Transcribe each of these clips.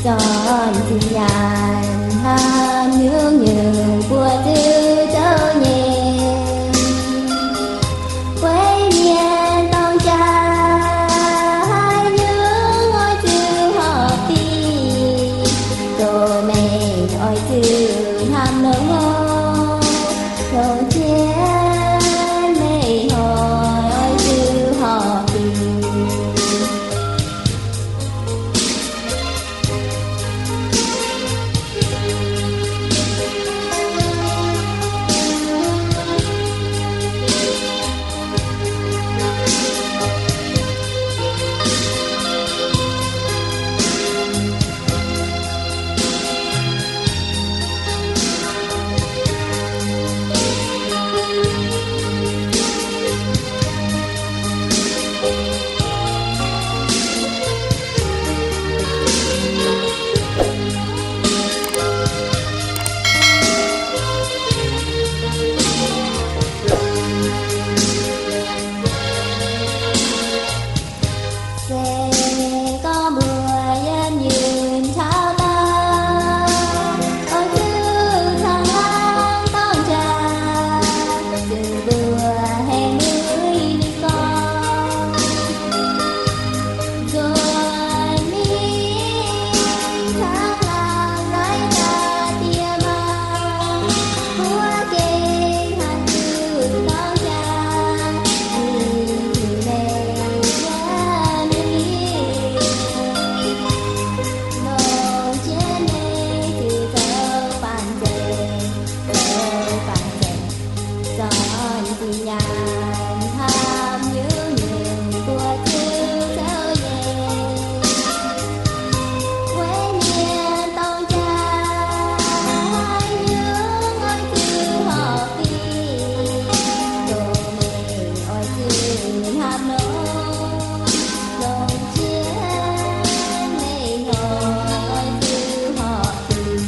Zornc zinh nyaanh hnamv nyungc-nyungc mbuo ziouc zoux nyei. Weic mienh dorng jaa haaix nyungc oix zuqc horpc diqc, doh mengh oix zuqc hnamv longx, longc jienv mengh hnoi oix zuqc horpc diqc. Se gorngv mbuo yietc nyungc taux daaih, oix zuqc caangh laangh dorng jaa, zuqc mbuo hengx muic ninh gorngv. Nzuonx mingh caangh laangh naaiv daaih diex maac, mbuo gengh haih zuqc dorng jaa, ninh zuqc mengh wuov mingh. Longc jienv mengh zuqc zoux baamh nzengc, zoux baamh nzengc. Zornc zinh nyaanh hnamv nyungc-nyungc mbuo ziouc zoux nyei. Weic mienh dorng jaa haaix nyungc oix zuqc horpc diqc, doh mengh oix zuqc hnamv longx, longc jienv mengh hnoi oix zuqc horpc diqc.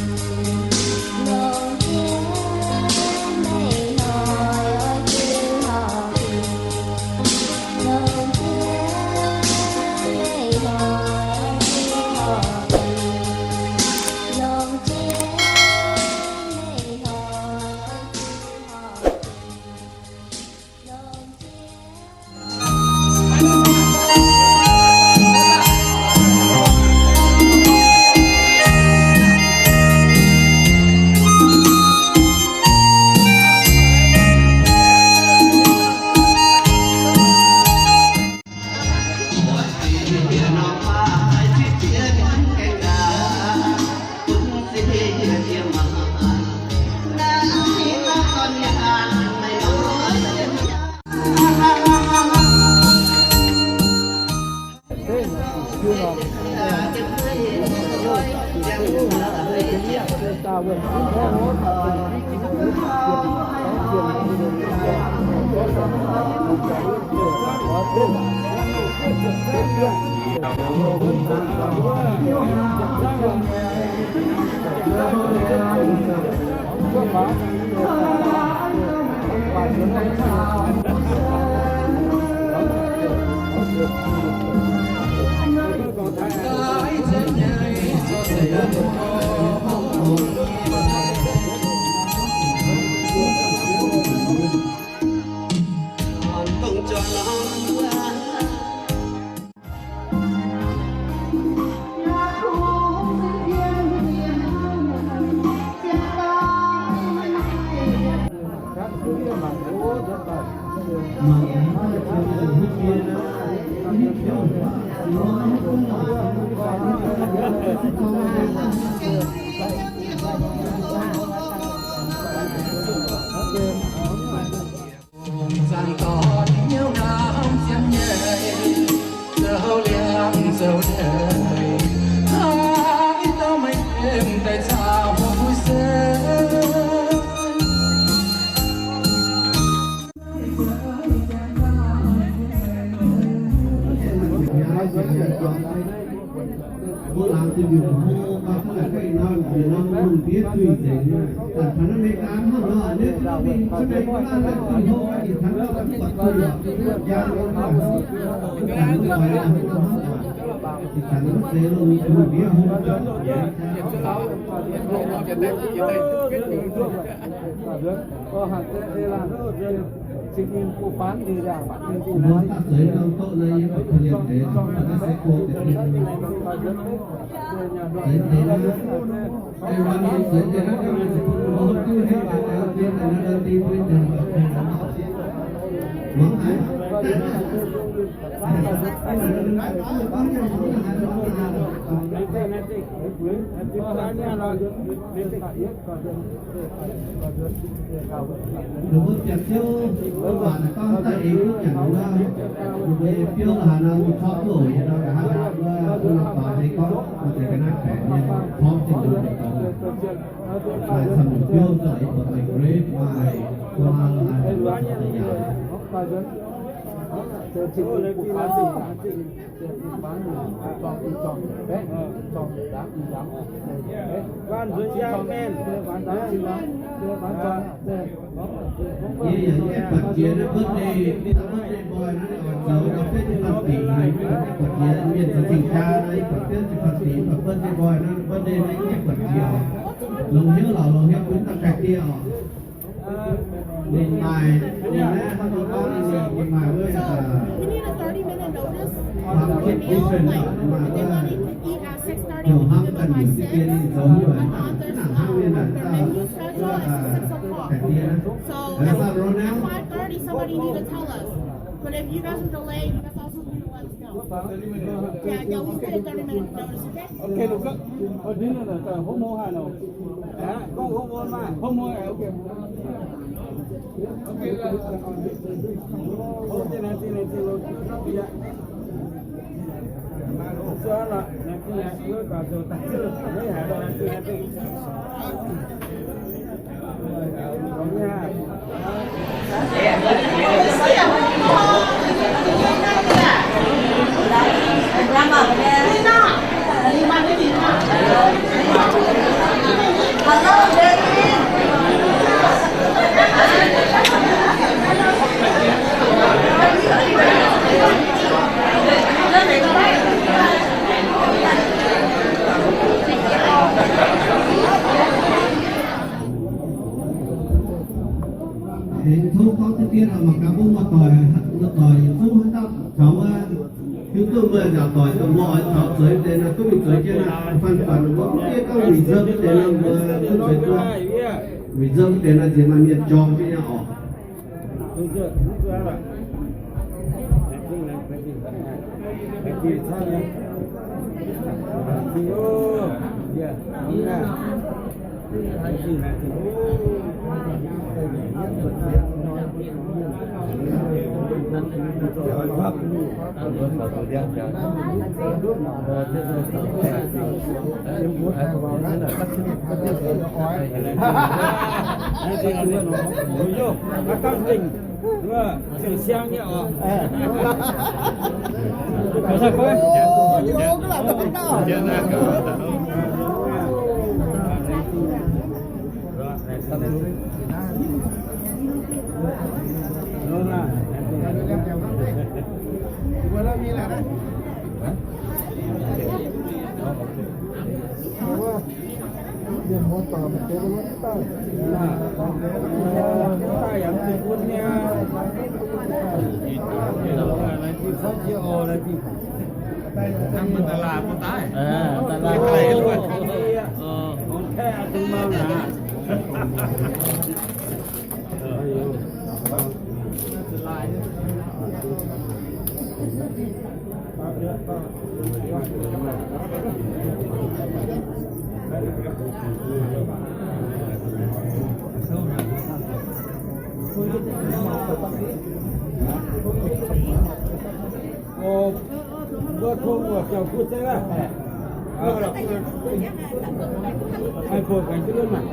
Ninh mbuo Janx-Ziouv wuov waac naaic gorngv daaih eix duqv Janx wuov, ninh mbuo nyei biouv haaix nor mingh corc duqv oc. Yie nor nqa'haav nor wuov, wuov norm dorngx se gorngv maaih deix ga'naaiv baengc mienh corc Janx-Ziouv nyei dorngx. Maaih camv nyungc biouv za'gengh buatc maaih grave, maaih guaa, maaih yaac Yie yaac nyaiv buatc jiex naaiv birthday, naaiv birthday boy naaiv oix zoux naaiv betv jienv fanh dingc haic, nyaiv buatc jiex mienh zoux cing-jaa naaiv, yie buatc betv jienv fanh dingc, mv baac birthday boy naaiv birthday naaiv nyaiv buatc jiex oc. Longx hnyouv lorqc, longx hnyouv bun daaih gaengh dieh oc. Ninh maaih, ninh naaiv hnangv nor gorngv ninh maaih wuov, uh, pumpkin oven, ninh maaih wuov heuc hnamv ganh nyungc diqv dien ninh zoux nyungc, hnangv hnangv mienh naaic, uh, gaengh dieh naaiv. That's not wrong now. But if you guys are delayed, you guys also need to let us know. Yeah, yeah, we can get a thirty minute notice, okay? Okay, look up. Oh, this one, uh, home home high now. Home home high, okay. Okay, uh, home high, high, high. Aengx tov gorngv deix dien oc, mangc gaax mbuo muoz-doic, muoz-doic yietc zungv haaix dauh taux wuov, hiuv duqv mbuo nzaaux doic dongh mbuo oix taux zueiz deix nor, duqv mingh zueiz jienv aav. Fanh buatc mbuo mv gaengh wuic nzou deix nor, mbuo duqv zueiz duqv. Wuic nzou deix nor nziex maaih mienh jorng jienv nyei oc. Mbuo kungx wuov ziouc butv zengv aqv. Aengx buatc gaax jienv lunv maah.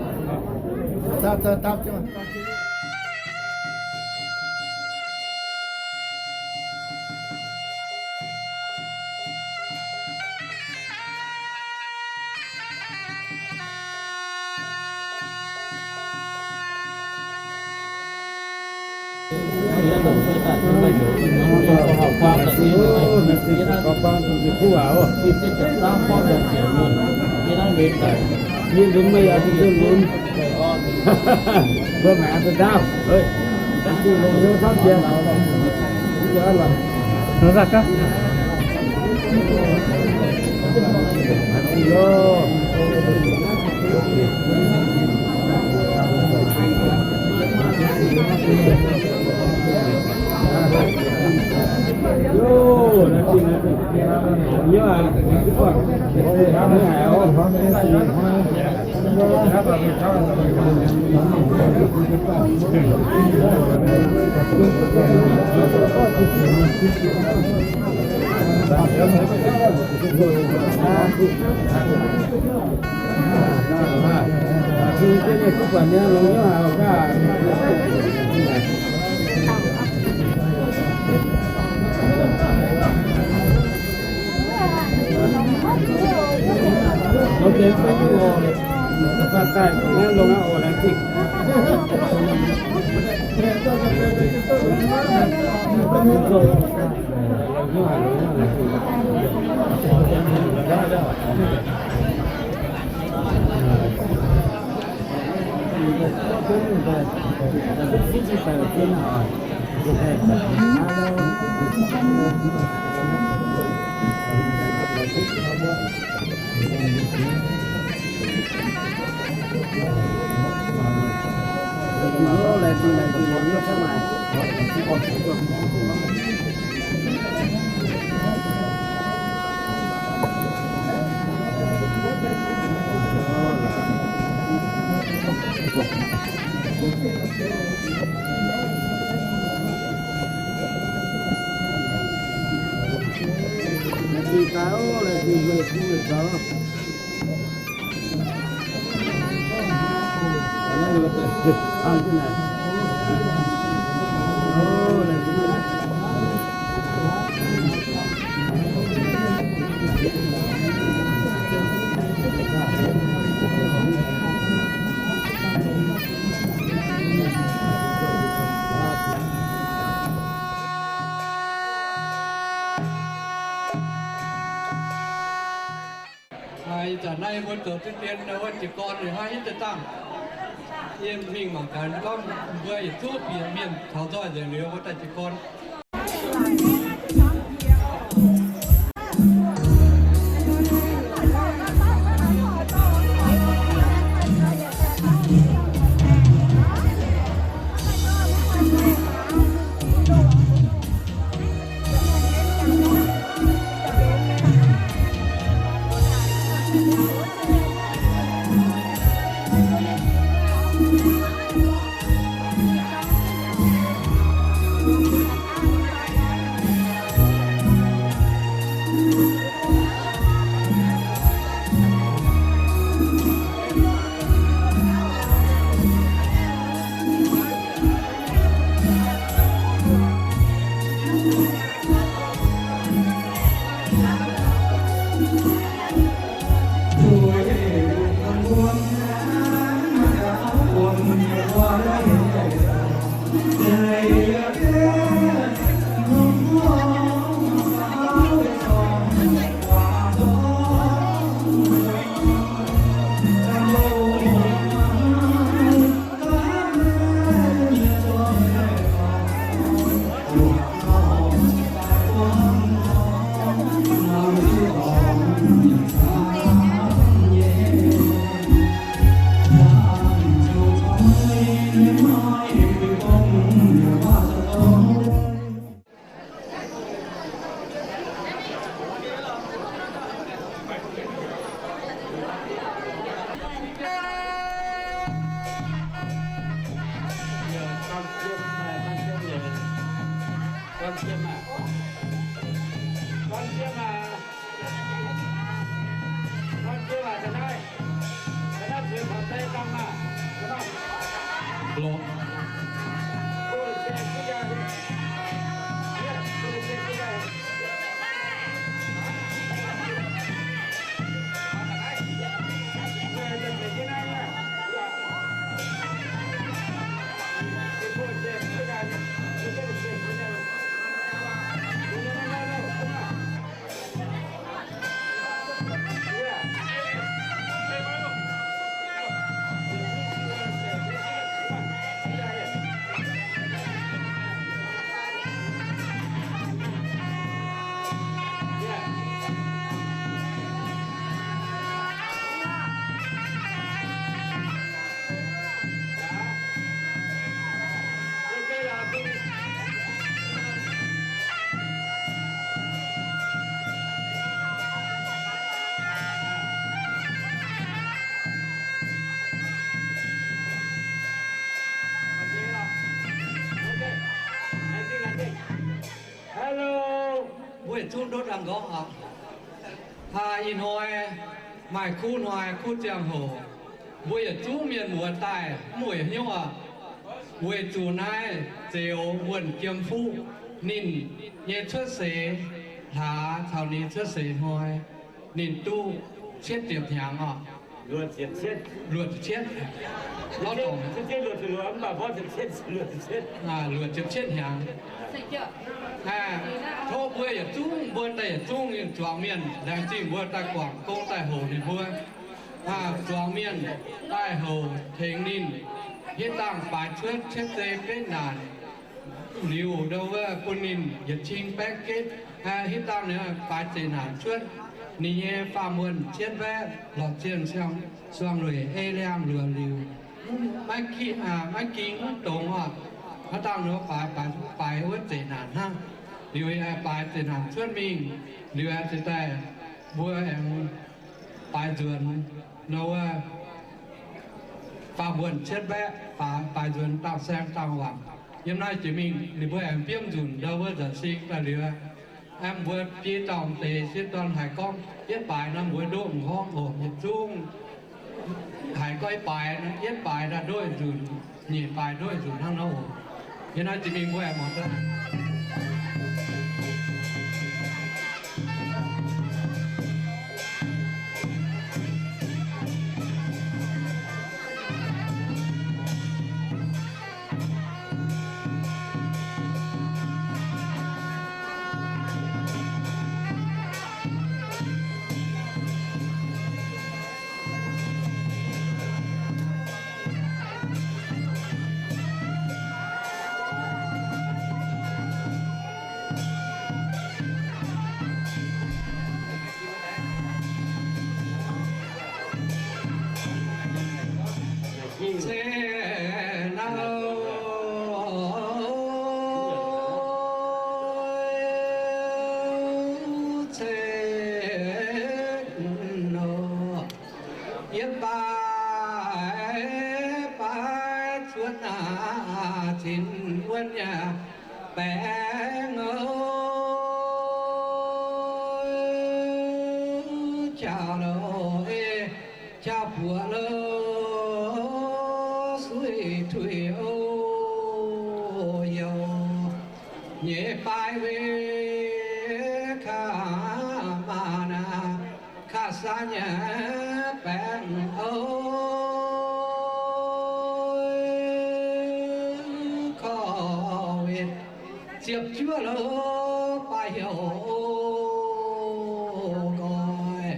Yie lunx meih yaac duqv lunx. Mbuo maengx duqv ndaauv. Longc hnyouv camv jiex. Ih zanc naaiv mbuo zoux deix dien wuov jiez gorn ninh hnangv hiuv duqv dangh. Yie mingh mangc gaax gorngv mbuo yietc zungv bieqc mienh taux nzoih nzengc liuz mbuo daaih jiez gorn. Yietc zungv ndutv a'nqorngv aqv. Ih hnoi maaih kuv hnoi kuv ziangh hoc, mbuo yietc zungv mienh muoz daaih mv weic hnyouv aqv. Weic zuqc naaiv Zeuz Wuonh Jiem Fuqv ninh nyei cuotv seix hlaax caux ninh cuotv seix hnoi, ninh duqv cietv ziepc hnyangx oc. Luoqc ziepc cietv. Luoqc ziepc cietv hnyangx. Tov mbuo yietc zungv, mbuo daaih yietc zungv zuangx mienh laengz zingh mbuo daaih guangc gong daaih hoc ninh mbuo. Zuangx mienh daaih hoc tengx ninh, hitv dangh baaix cuotv cietv zei betv naanc liuz, ndau wuov bun ninh yietc cing baeqv getv. Hitv dangh ninh baaix zeqc naanc cuotv, ninh nyei faam wuonh cietv mbaeqv lorz zienh suang lueic ei liangh luoqc liuz, maiv ging mv dongz oc. Hnangv dangh nor baaix, baaix wuov zeqc naanc hnangv. Liuz baaix zeqc naanc cuotv mingh, liuz aengx ziouc daaih mbuo aengx baaix nzuonx nor wuov faam wuonh cietv mbaeqv, baaix nzuonx dangh saeng dangh wangc. Yiem naaiv jiex mingh ninh mbuo aengx biomv nzunc ndau wuov nzanc sing daaih liuz, aengx mbuo biei dauh m'deix sieqv dorn haiz gorngv yietv baaix nor mbuo ndoqv m'nqorngv oc. Yietc zungv haiz gorngv yietv baaix, yietv baaix daaih ndoqv nzunc, nyeic baaix ndoqv nzunc hnangv nor oc. Yiem naaiv jiex mingh mbuo aengx muangx duqv. Cen nau cen nor, yietv baaix baaix cuotv naaic cin wuonv yaac baengh oc. Qaqv loh ei, qaqv buoqc loh, suiv tuix oc yoc. Nyeic baaix weic kaav maac naaic, kaav saax nyei baengh oc. Korv-wetv ziepc juov loh baaix heuc oc nqoi.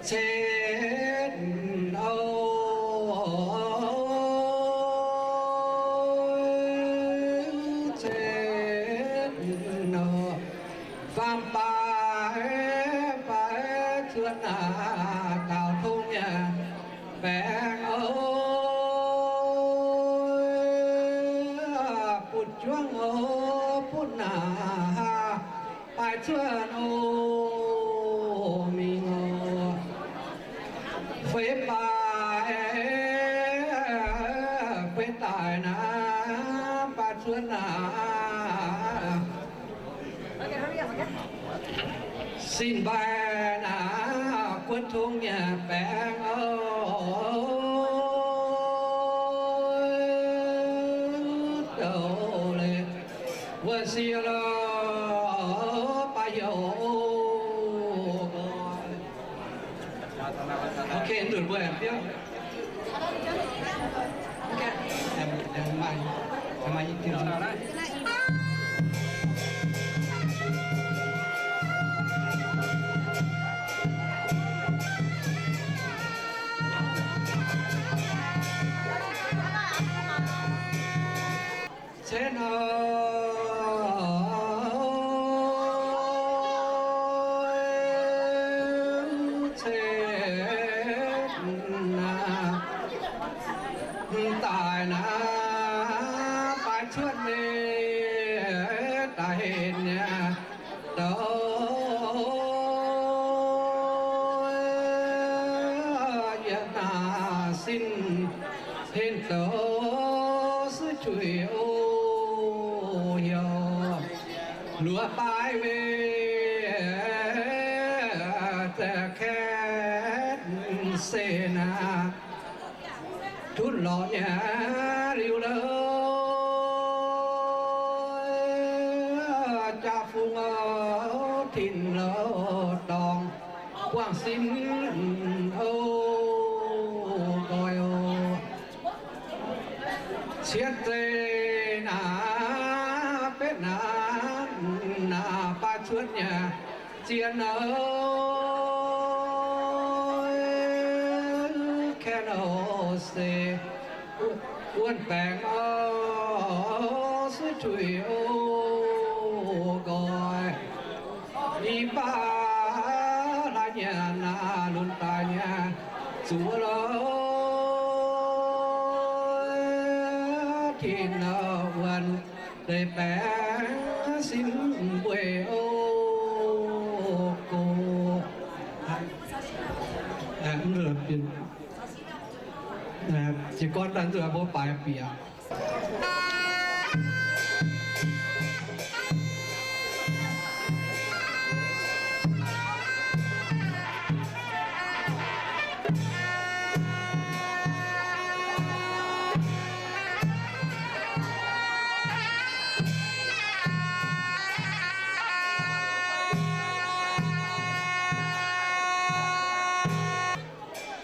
Cetv oc, cetv oc, faam baaix baaix cuotv naaic daaux tong nyei baengh oc. Butv juangv oc, butv naaic baaix cuotv oc mingh oc. Feix baaix, feix daaih naaic baaix cuotv naaic. Sin mbaih naaic guotv tong nyei baengh oc. Douc leiz wuov sieqv loh baaix heuc oc. Ok, nzunc mbuo aengx biouv. Cetv nor, cetv naaic, daaih naaic baaix cuotv mingh daaih henv nyei douc. Yie naaic sin henv douc suiv tuix oc heuc. Luoqc baaix weih zaeqv kaetv se naaic, tunv lorz nyei liuz lorqc, jaa-fungx oc, tin-lauv dorngx, buangh sin oc, nqoi oc. Cietv zeiv naaic, betv naaic, naaic baaix cuotv nyei zien oc, kaetv oc se wuonh baengx oc, suiv tuix oc, nqoi. Yie baac hlaax nyanc naaic lunx daaih nyei zuqc lorqc, tin wuonh deix baengx sin mbueiz oc, gox. Jiez gorn daaih nzuonx mbuo baaix bieqc.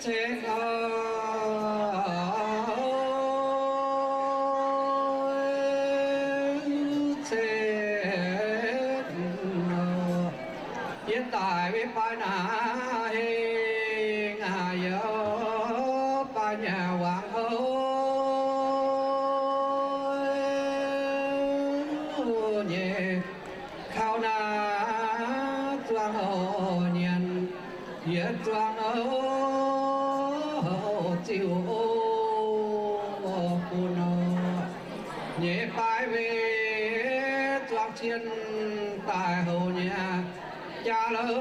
Cen oc, cen oc, yie daic wei baaix naaic hengx aqv, yie baaix nyanc wangc oc nyei. Kaux naaic zuangx oc nyanc, yie zuangx oc ziux oc bun oc. Nyeic baaix weih zuangx cien daaih houc nyei jaa lorqc,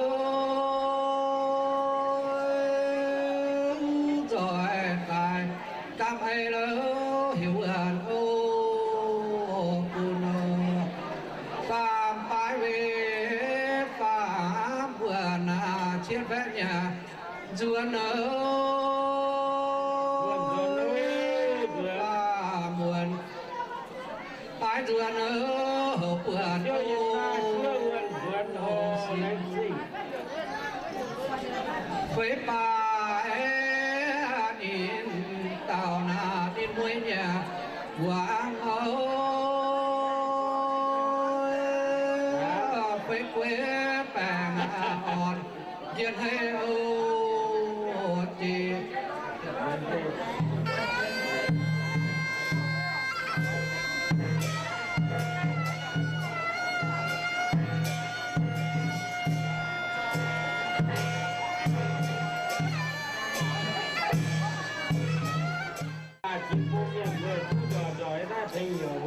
nzoih daaih gamh ei lorqc, heuc wuonh oc bun oc. Faam baaix weih faam wuonh naaic, cietv baeqv nyanc nzuonx oc. Faam wuonh baaix nzuonx oc, houc buonc oc. Feix baaix ninh dauh naaic ninh mueiz nyanc wangc oc. Feix gueix baengc orn njien-hei oc jiex.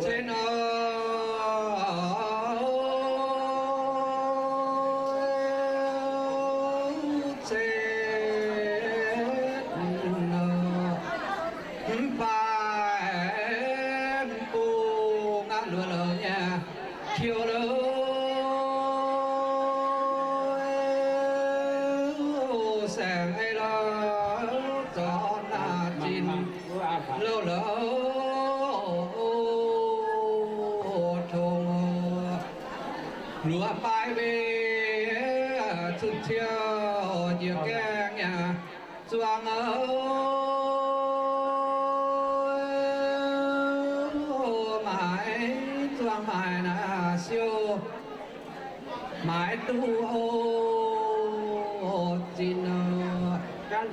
Cen oc, cen oc, mv baac mv bung aqv, luoqc louc nyei qiu lorqc, saeng ei lorqc, zorqv naaic zinh louh louc tong. Luoqc baaix weih zunh ciou njiec gaengh yaac zuangx oc, maaiz zuangx maaiz naaic siou maaiz duqv oc zinh oc.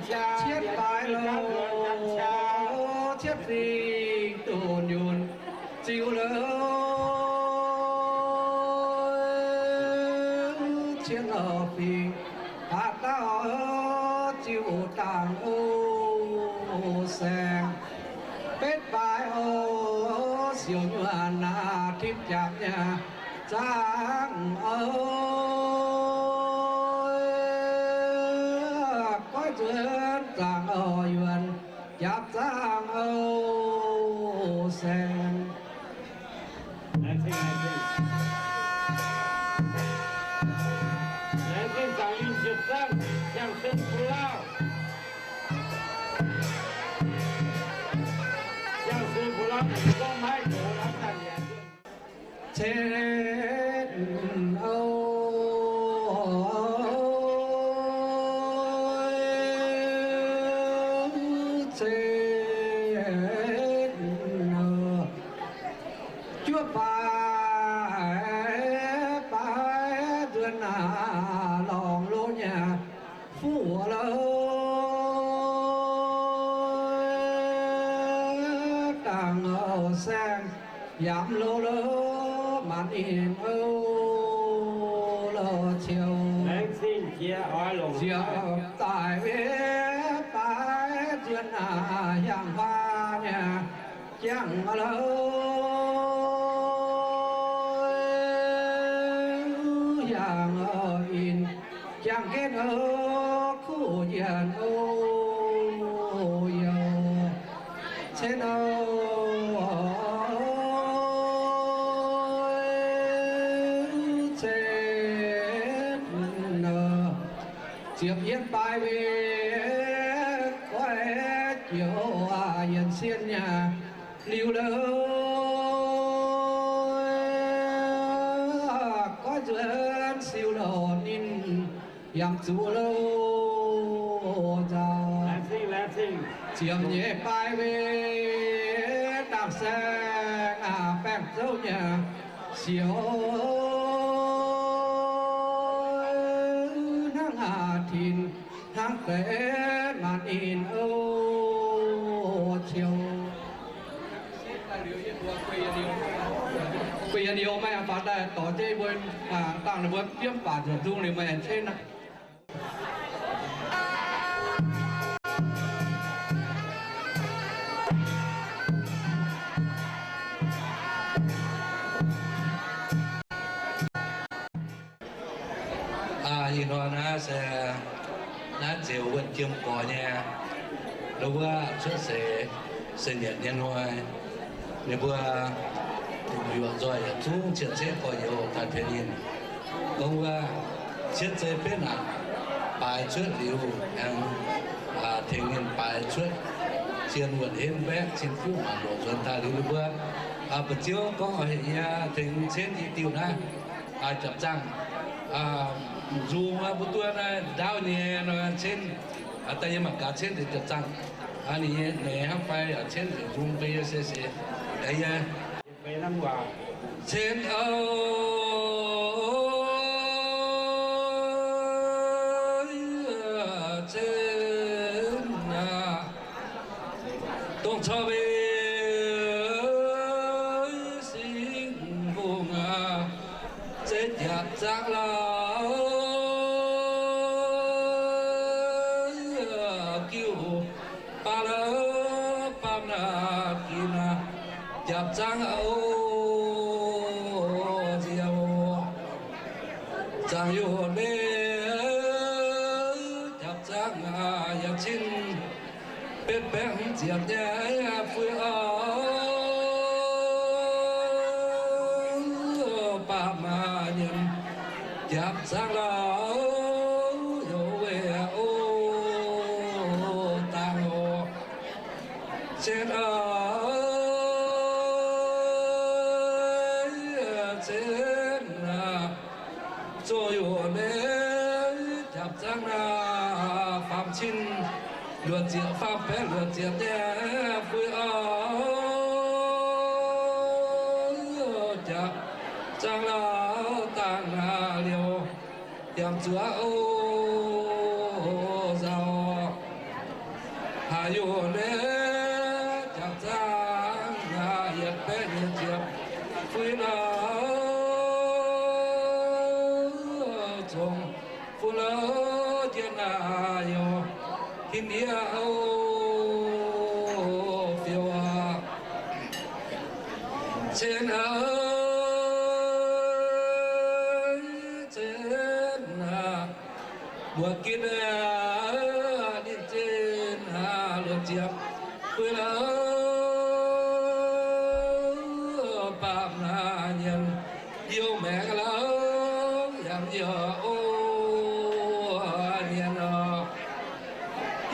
Cietv baaix lorqc, cietv fingx duqv nyunc ziux lorqc, cietv lorqc fingx aqc dauh ziux dangh oc saeng. Betv baaix oc, siouc nyuonh naaic tim jangx nyei zaangv oc, goiv nzuonx zaangv oc yuonh jaax zaangv oc saeng. Cen o, cen o, juov baaix, baaix nzuonx naaic lorngx loz nyei fuqv wuoqc lo, dangh o saeng yaac mv lo lo, maanc ninh o lo ciouc. Ziouc daaih wetv baaix nzuonx naaic hiaang huaang nyei jangx lo, hiaang o in jangx jienv o kuv njienc o, youc cen o, cen o, ziepc yietv baaix wetv goiv joux yienc sienh nyei liuz lo, goiv nzuonx siou lo ninh yaac zuqc lo nzauh. Ziepc nyeic baaix wetv dangh saeng baengh zouv nyei siouc hnangv tinx hnangv deix maanc ninh o ciouc. Guei yie liuz meih faaux daaih dorc jienv mbuo dangh ninh mbuo biomv baac nzuonx nzung liuz meih cen aqv. Ih hnoi naaiv se naaiv ziouc wuonh jiem gorx nyei, lo wuov cuotv seix, seix nyanc nyei hnoi. Ninh mbuo yuoqc nzoih yietc zungv cien-ceqv gorx-youz daaih tengx ninh gorngv wuov, cietv zei betv naanc baaix cuotv liuz aengx tengx ninh baaix cuotv zien wuonh henv mbaeqv cin fuqv maanc loc nzuonx daaih liuz ninh mbuo, ba'ziouv gorngv oix heuc yie tengx cenv i diuh naaiv, japc zaangh, nzung mbuo duqv naaiv ndaauv nyei nor cenv, daaih yie mangc gaax cenv nzengc japc zaangh, ninh nyei neix hnangv fai cenv nzengc nzung bun yie se seix, yie cenv o, cenv aqv. Dongh corc mbuo singx mbungh aqv, zeiv japc zaangv lauh, giuv baav lauh, baamh naaic ginx aqv, japc zaangv o, nziex o, zaangc yoc leiz, japc zaangv aqv, yietc cin betv baeqv hmz ziepc nyei fui o, baamh nyienx japc zaangv lauh, youz weic o, dangh o, cenv o, cenv aqv. Zong yoc leiz japc zaangv naaiv faam cin luoqc ziepc, faam baeqv luoqc ziepc nyei fui o, japc zaangv lauh, dangh naaiv liouh yangh zuoqv o, nzauh. Haaix yoc leiz japc zaangv naaiv yietc baeqv nyei ziepc fui lauh, zong fui lauh, jien naaiv yoc hin ndiev o, fiou aqv. Cen aqv, cen aqv, muoz gitv aqv, ninh cen aqv, luoqc ziepc fui lauh, baamh naaiv nyienx youh maengx lauh, yangh youh o, nyienx oc.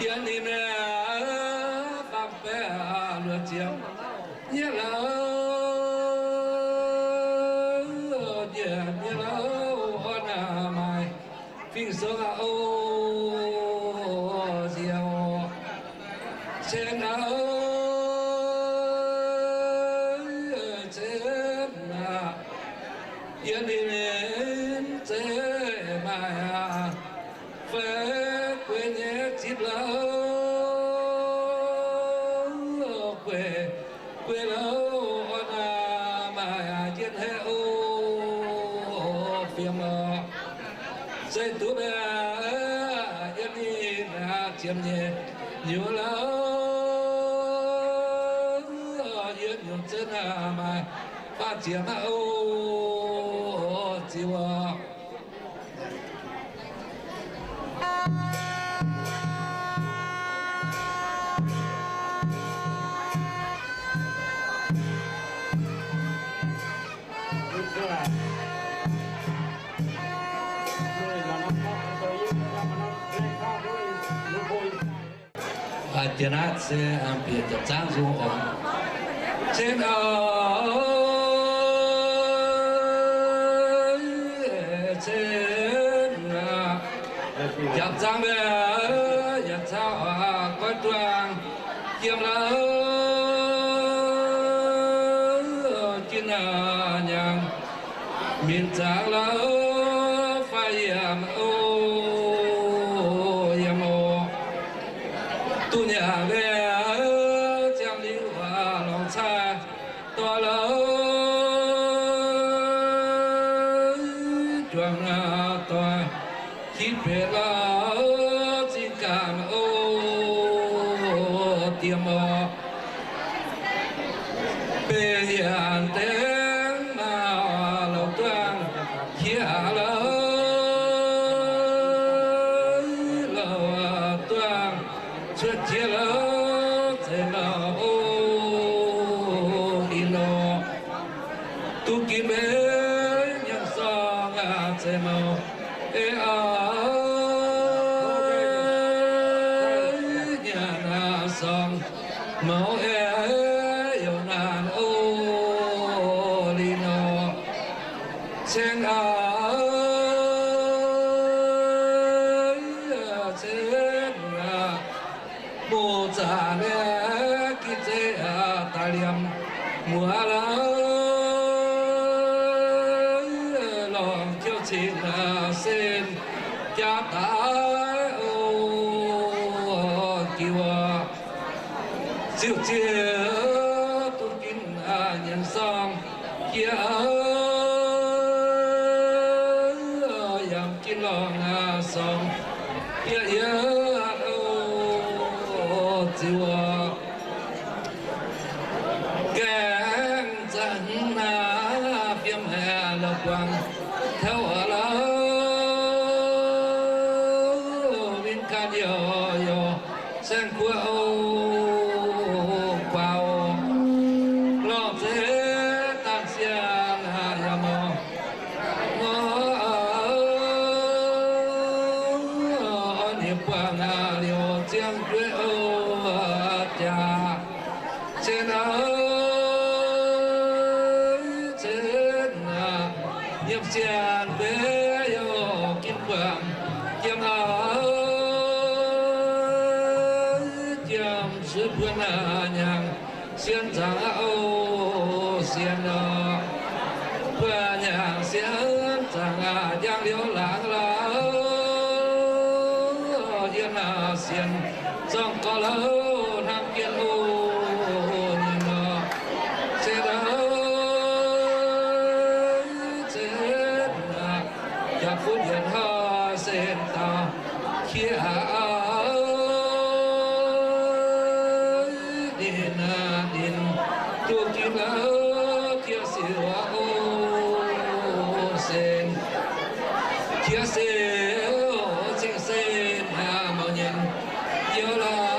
Yie ninh aeqv, faam baeqc luoqc ziepc nyeic lauh, njiec nyeic lauh, orn aac maaih fingx-sou aqv oc, nziouc cien aqv, cien aqv. Yie ninh zeiz maaih aqv, fai gueix nyei zipv lauh, gueix, gueix lauh, orn aac maaih aqv, jienv haeqv oc, fiem oc. Zeiz duqv mienh yiem ninh ziepc nyeic nyuoz lauh, yiem nyuoz zunv maaih faah ziepc aqv oc, ziux oc. Aa, jiex naaiv se bieqc jaax zaangv nzung oc. Cen aqv, cen aqv, jaax zaangv mienh yaac caux goiv duangh jiem lauh, jin aqv nyaangc minc zaangc lauh, fai yiem oc, yiem oc. Duqv nyanc mienh ziangh liuz lorngx caaiv doic lauh, juangc doic qiex benx lauh, zinh gaax oc, diex oc. Benx yienc dengv maah, lorz duangv qiex aqv lauh, lorz duangv cuotv jiex lauh, zeiz lauh oc, in oc. Duqv ginv mbenc nyanc sorng aqv, zeiz mouc ei aqv, nyanc sorng mouc ei, youc naanc oc, linh oc. Ceng aqv, ceng aqv, muoz-zaac mienh ginv zeiv daaih liemh muoz lauh, lorngx jouv cing sen jaax daaih oc, jiu oc. Ziouc ziex duqv ginv nyanc sorng jiex, yaac ginv lorngx sorng jiex, yie oc, ziux oc. Gaengh zanc naaiv fiem haic la'buangc taux oc lauh, win ganh youc youc saeng-kuo oc, guaax oc, lorngh zeiv dangh siang yaac mouc. Ngor oix buangh liouc ziangh jueiv oc, jaax cien aqv, cien aqv, nyiemc sienx mbuo youc ginv buangh jiem aqv, jiem suiv buonc aqv, nyaangc sienx zaangc aqv oc, sienx oc. Buonc nyaangc sienx zaangc aqv, njang liouv laangz lauh, yiem aqv sienx zorng gorx lauh, hnamv jienv oc, nyiemc oc. Cien aqv, cien aqv, jaax funv yienx hnoi sen dau qiex aqv, ninh aqv, ninh duqv ginv lauh, qiex siouc oc, sen qiex siouc cing sen aqv, mouc nyienx youh lauh,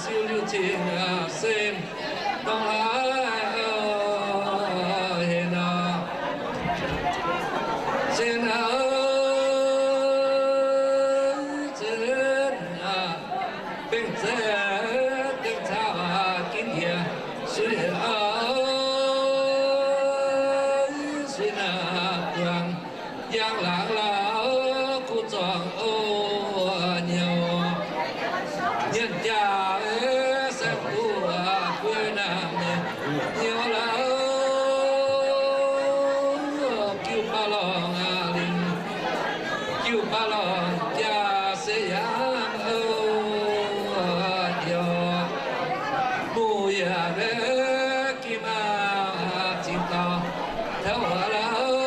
siou liuh cing aqv, sen dorngx laaix oc, hec nor, sen aqv. se dengh caux ginv njiec suiv, suiv naaiv guangc, yangh laangz lauh kuv zorngh o, nyouz nyienx jaax saeng-duqv guei naamh nyouz lauh, jiu baav lorngh lingh, jiu baav lorngh jaax se yangh o, nyouz muoz yaac maiv gim maah, zingh dauh taux aav lauh,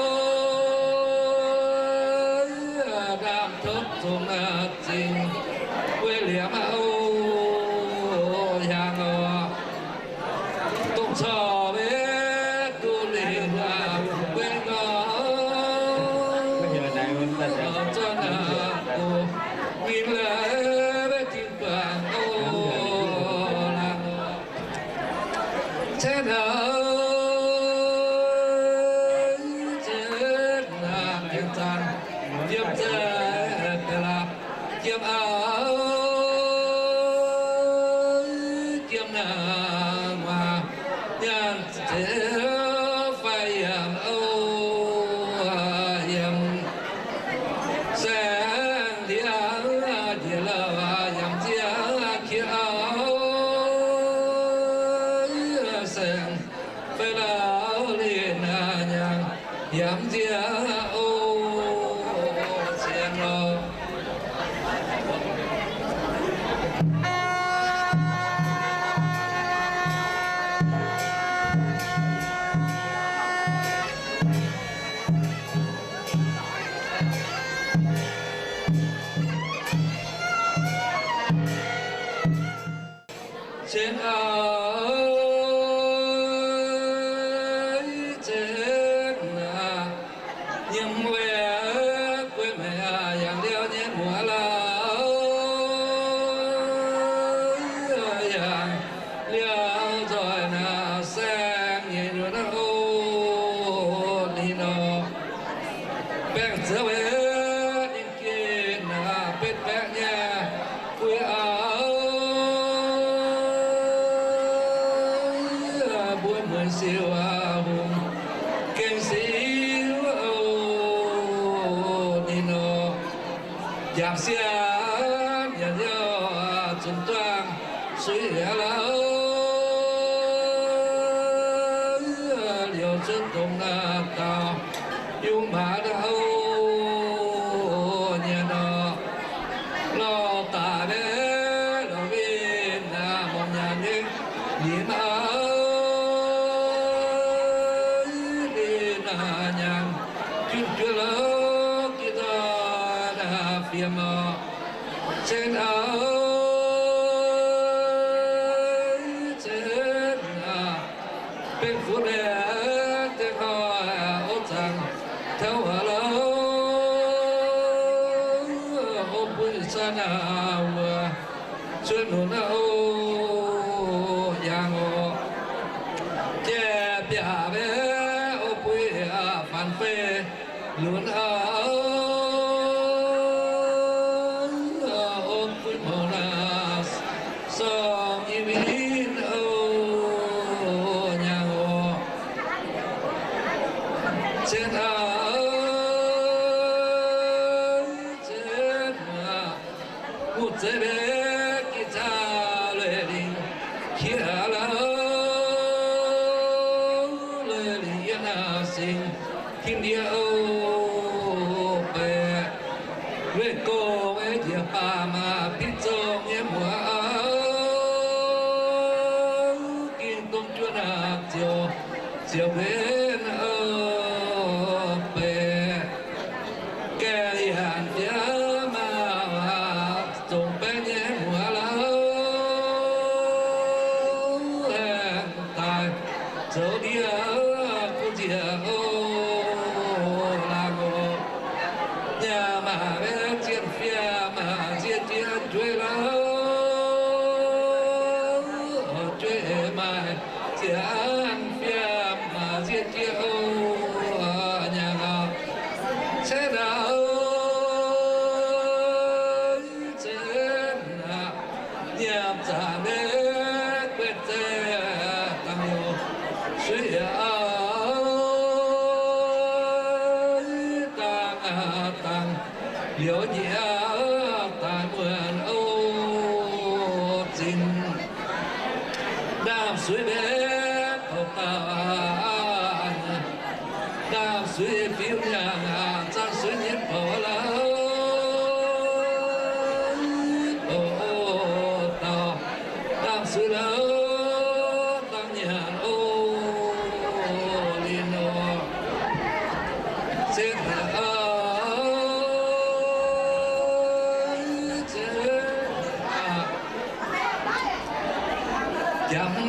ndaamv-topv zungv zingh weic liemh o, yangh oc. Dongh corc maiv duqv lingh guei ngorc, zorqv naaiv doqc winh laaix maiv dingc guangc o, laangz oc. Cen aac, cen aac, dingc zanc yiem za'gengh laaix, yiem aac, yiem naaiv nguaaz nyaanh ziex fai yiem o, yiem saeng-ndiev njiec lauh yiem ziex qiex o, saeng fai lauh linh nyaanh yiem ziex o, cien o. Cien aac, cien aac, nyiemv weic guei maengc yangh liuz nyei muoz lauh, yangh liuz nzoih naaiv saeng nyei nyuoz naaiv o, ninh nor baengh ziex weic ninh geh naaiv betv baeqv nyei guei aac, mbuo mueiz siou hungh gengh siou o, ninh nor jangx sienx yietc liouh zunc duangh suiv yietc lauh, liouh cuotv dongh naaiv dauh yungz maaz ndau nyei nor, lorh daaih maiv lorh winh naaiv morngh nyaanh nyei nimc aac, ninh naaiv nyaanh junh juov louh gitv dorn naaiv fiem oc. Cen aac, cen aac, bengh funx mienh dengh hnoi o, zaangc taux aav lauh, o, buiv san aac wuov, cuotv lunx aac o, yangh oc. Jai biaac maiv o, buiv aac faanx fei lunx aac, o, buiv mouc naaiv sorng i win o, yangh oc. Cien aac, cien aac, mbu'ziex mbenc gitv caa leiz lingc qiex lauh, leiz lingc yiem naaiv singx tin ndie o, baeqc weic gorx weic njiec baamh maah, bitv zong nyei muoz aac, ging dong juov naaiv ziouc, ziouc mbenc o, baeqc gaengh yaac jiex maah, zongc baeqv nyei muoz lauh, aengx daaih zoux ndie kuv njiec o, laangh oc. Nyaah maaih maiv zienh fiem maaih nzie jiex jueiv lauh, jueiv maaih zienh fiem maaih nzie jiex o, nyaah aac, cen aac, cen aac, nyaah Liouc njiec daaih muonc o, zinh naamh suiv mbenc douc dauh, naamh suiv fiuv nyaanh, zaangv suiv nyienv bouc lauh, douc dauh, naamh suiv lauh, dangh nyanc o, linh o, zinh jangx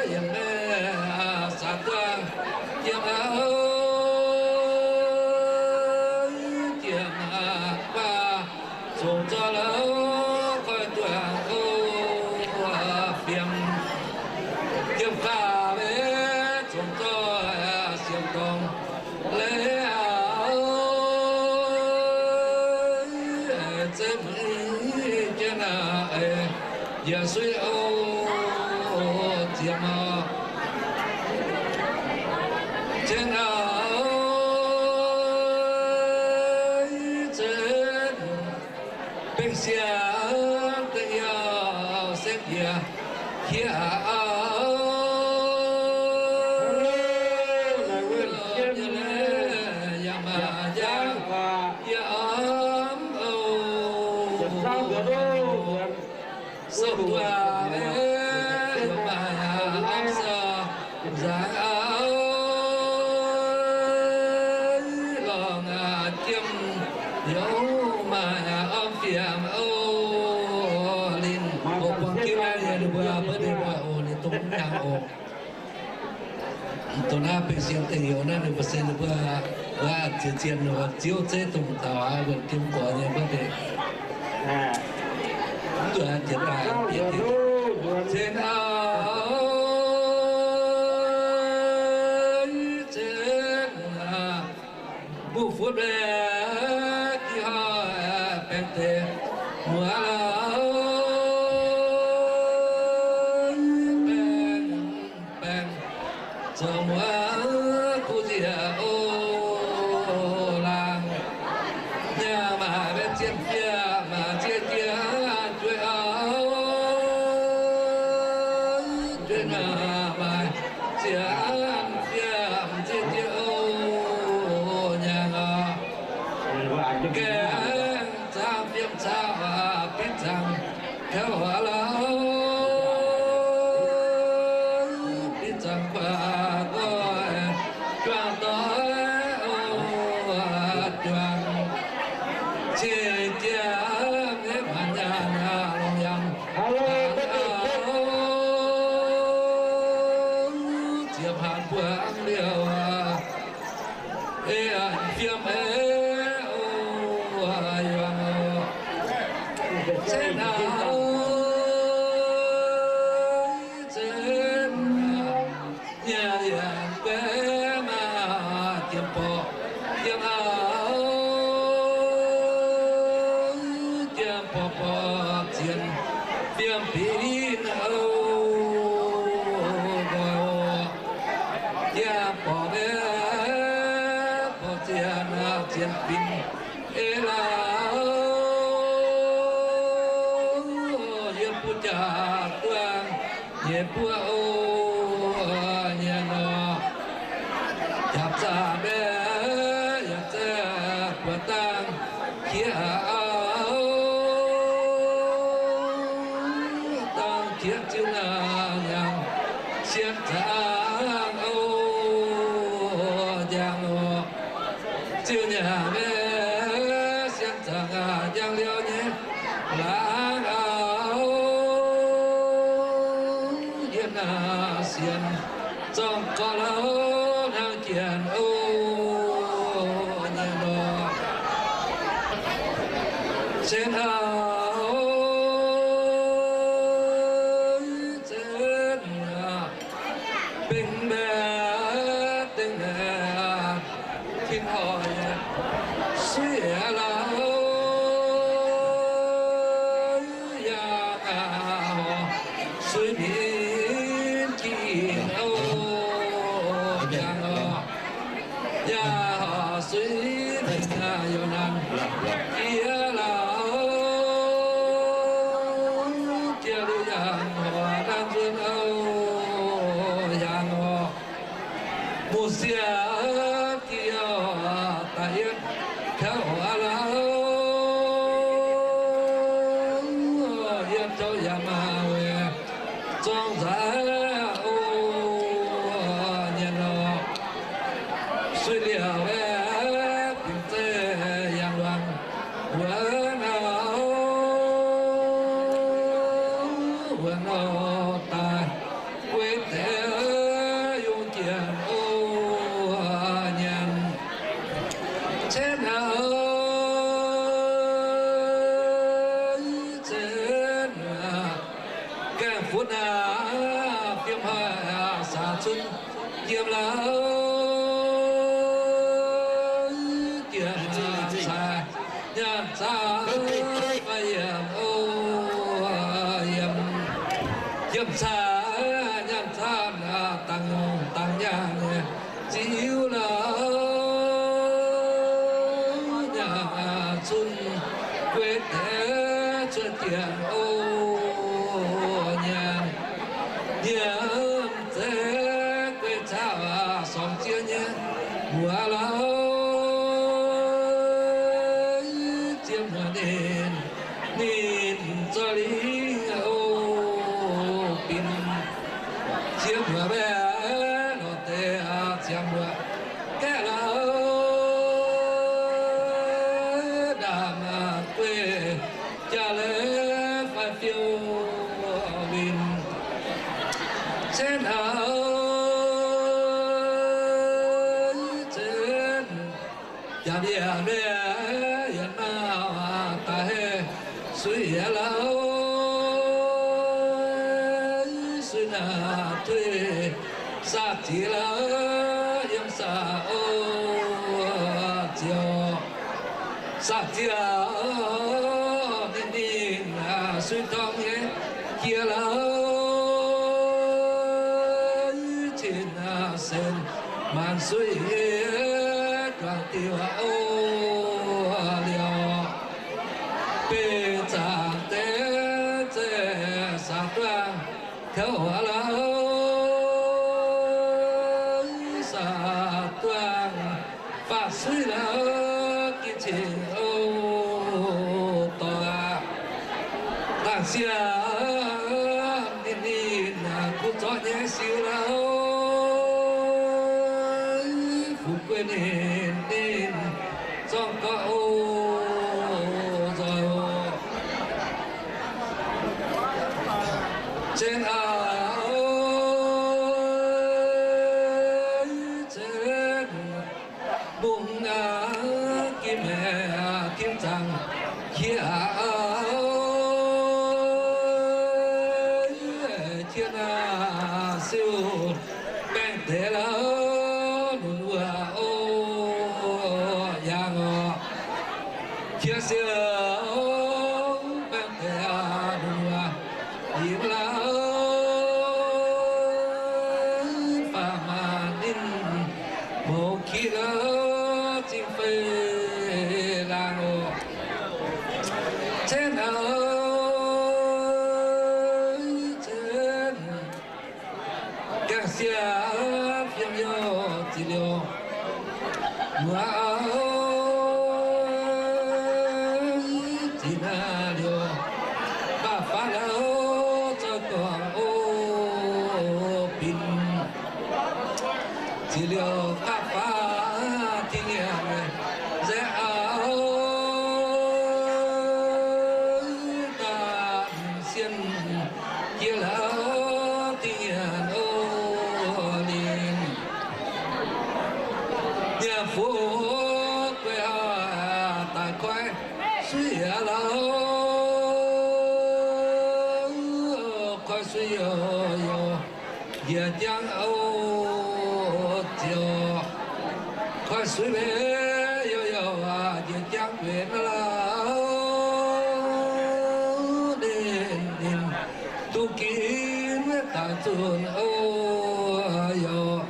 yiem maiv saax duqv yiem aqv, yiem aqv, baac zungv zorqv lauh koi duqv o, fiem yiem faah leiz zungv zorqv siemx dorngx leiz aqv, zeiv mbuo jienv aqv, yaac suiv o, ziemx o, jienv aqv, zeiv bengh siang deix yaac sekv njiec qiex aqv, yaac maaih njang yaac mv o, sou duqv aqv, yaac maaih aqv, sou nzaangc aqv, lorngh aqv, jiem yaac maaih aqv, fiemx o, linh o, buangh jienv naaiv nyei ninh mbuo, mbuo ninh mbuo o, ninh dongh mv nyaangx oc. Dongh naaiv bengh siang deix youz naaiv ninh mbuo se ninh mbuo, wuov, ziex zienh ninh mbuo ziouv zeiv dongh dauh aqv, wuonh jiem gorx nyei mbuo deix. Mv duqv jiex daaih bieqc dingc. Ceng aqv, ceng aqv, mbuo funx mbaeqc diuh hnoi baengh deix muoz lauh, baengh, baengh zoux muoz kuv njiec o laangh. Nyaah maaih mbaeqc zienh fiev maaih zienh jiex jueiv auv, jueiv nyaah maaih zienh fiev zienh jiex o nyaah oc. Gaengh zaangv fiem zaangv bitv zaangv kouv lauh, bitv zaangv guaax doic, juangc doic o, juangc cing jiex hepv haaix nyaanh longx yangh, ziepc haaix buangv liouh, ei fiem ei o, yuangc o, zinh hnangv zinh nyaanh yaac guei maaih jiem borqc, jiem auv, jiem borqc borqc zienx fiem binv o, nqoi o, jiem borqc maiv borqc zienx, zienx binv ei lauh, yiem buo jaax duangh nyei buov o, nyei nor, jaax zaah maiv yaac zaah buoz dangh qiex auv, dangh qiex ziouc nyaanh yangh sienx zaangc o, njang o, ziouc nyaanh maiv sienx zaangc njang liouh nyei laangz auv, yiem naaiv sienx zorng gorx lauh hnangv jienv o, nyei nor, sienx auv, sienx bingx mbaeqc dingh mbaeqc, tin horc suiv lauh, yaac horc suiv minc jiex o, yaac horc suiv minc yaac nanc jiex lauh, jiex liuz yaac horc nanv nzuonx oc, yaac horc muoz-sieqv diuh daaih yiem kouv aqv lauh. Yiem taux yaac maaih weic zorng nzaaix oc, nyanc oc. Suiv liouc aeqv, bingx zeiv yangh luangc wuonx oc, wuonx oc, daaih guei deix yungz jiex oc, nyanc cenv oc, cenv. Gaengh funx aqv, fiem haih saax cunv jiem lauh, jiem caaix nyaanh zaanv fai yiemc oc, yiemc, yiemc caaix nyaanh zaanv dangx nyungc dangx nyaanh ziux lauh, nyaanh cunv guei deix cuotv jiex oc, nyanc, nyanc zeiv guei caux sorng ziex nyei mbuox lauh, ziex mbuox ninh, ninh zorqv lingh oc, binc ziex mbuox mbaeqc lorz deix ziangx mbuox gaeqv lauh, ndaamv guei jaax leiz fai fiou win cenv oc, cenv. Jaax mbiaauc mbiaauc yietc nauc daaih suiv yietc lauh, suiv naaic tuix saqc ziex lauh, yiem saqc oc, ziex, saqc ziex ninh, ninh suiv dorng nyei jiex lauh, cin senx maanc suiv guangc diuh oc, liouc beiv zaangc deix zeiv saax duangh kouv aqv lauh, saax duangh faatv suiv lauh, gitv cing oc, doix laangh siaauc ninh, ninh kuv zorqv nyei siou lauh, fu'jueiv ninh, ninh zorng gorqv oc, nzoih oc. Cenv aqv, cenv, mungv aqv, gin maeqc aqv, tin zaangc qiex aqv, qiex aqv, siou baengh deix lauh, lunx wuov oc, yangh oc. Qiex siou baengh deix lunx wuov, yie lauh, faam maah ninh mouz kiv lauh, zingh fei laangh oc. Cenv aqv, cenv. Gaengh siou fiem youh ziqc liouc muoz, ziqc naaiv liouc baav faanv lauh, zoih dorngc oc, binc ziqc liouc baav faanv, tin nyanc nzaeqv auv, daanh sienh jiex lauh, tin nyanc oc, ninh nyanc fuqv guei haaix daaih koi suiv yietc lauh, koi suiv youh youh njiec jangv oc, ziouc koi suiv mbenc youh youh njiec jangv mbenc lauh, ninh, ninh duqv ginv daaih zunh oc, youh.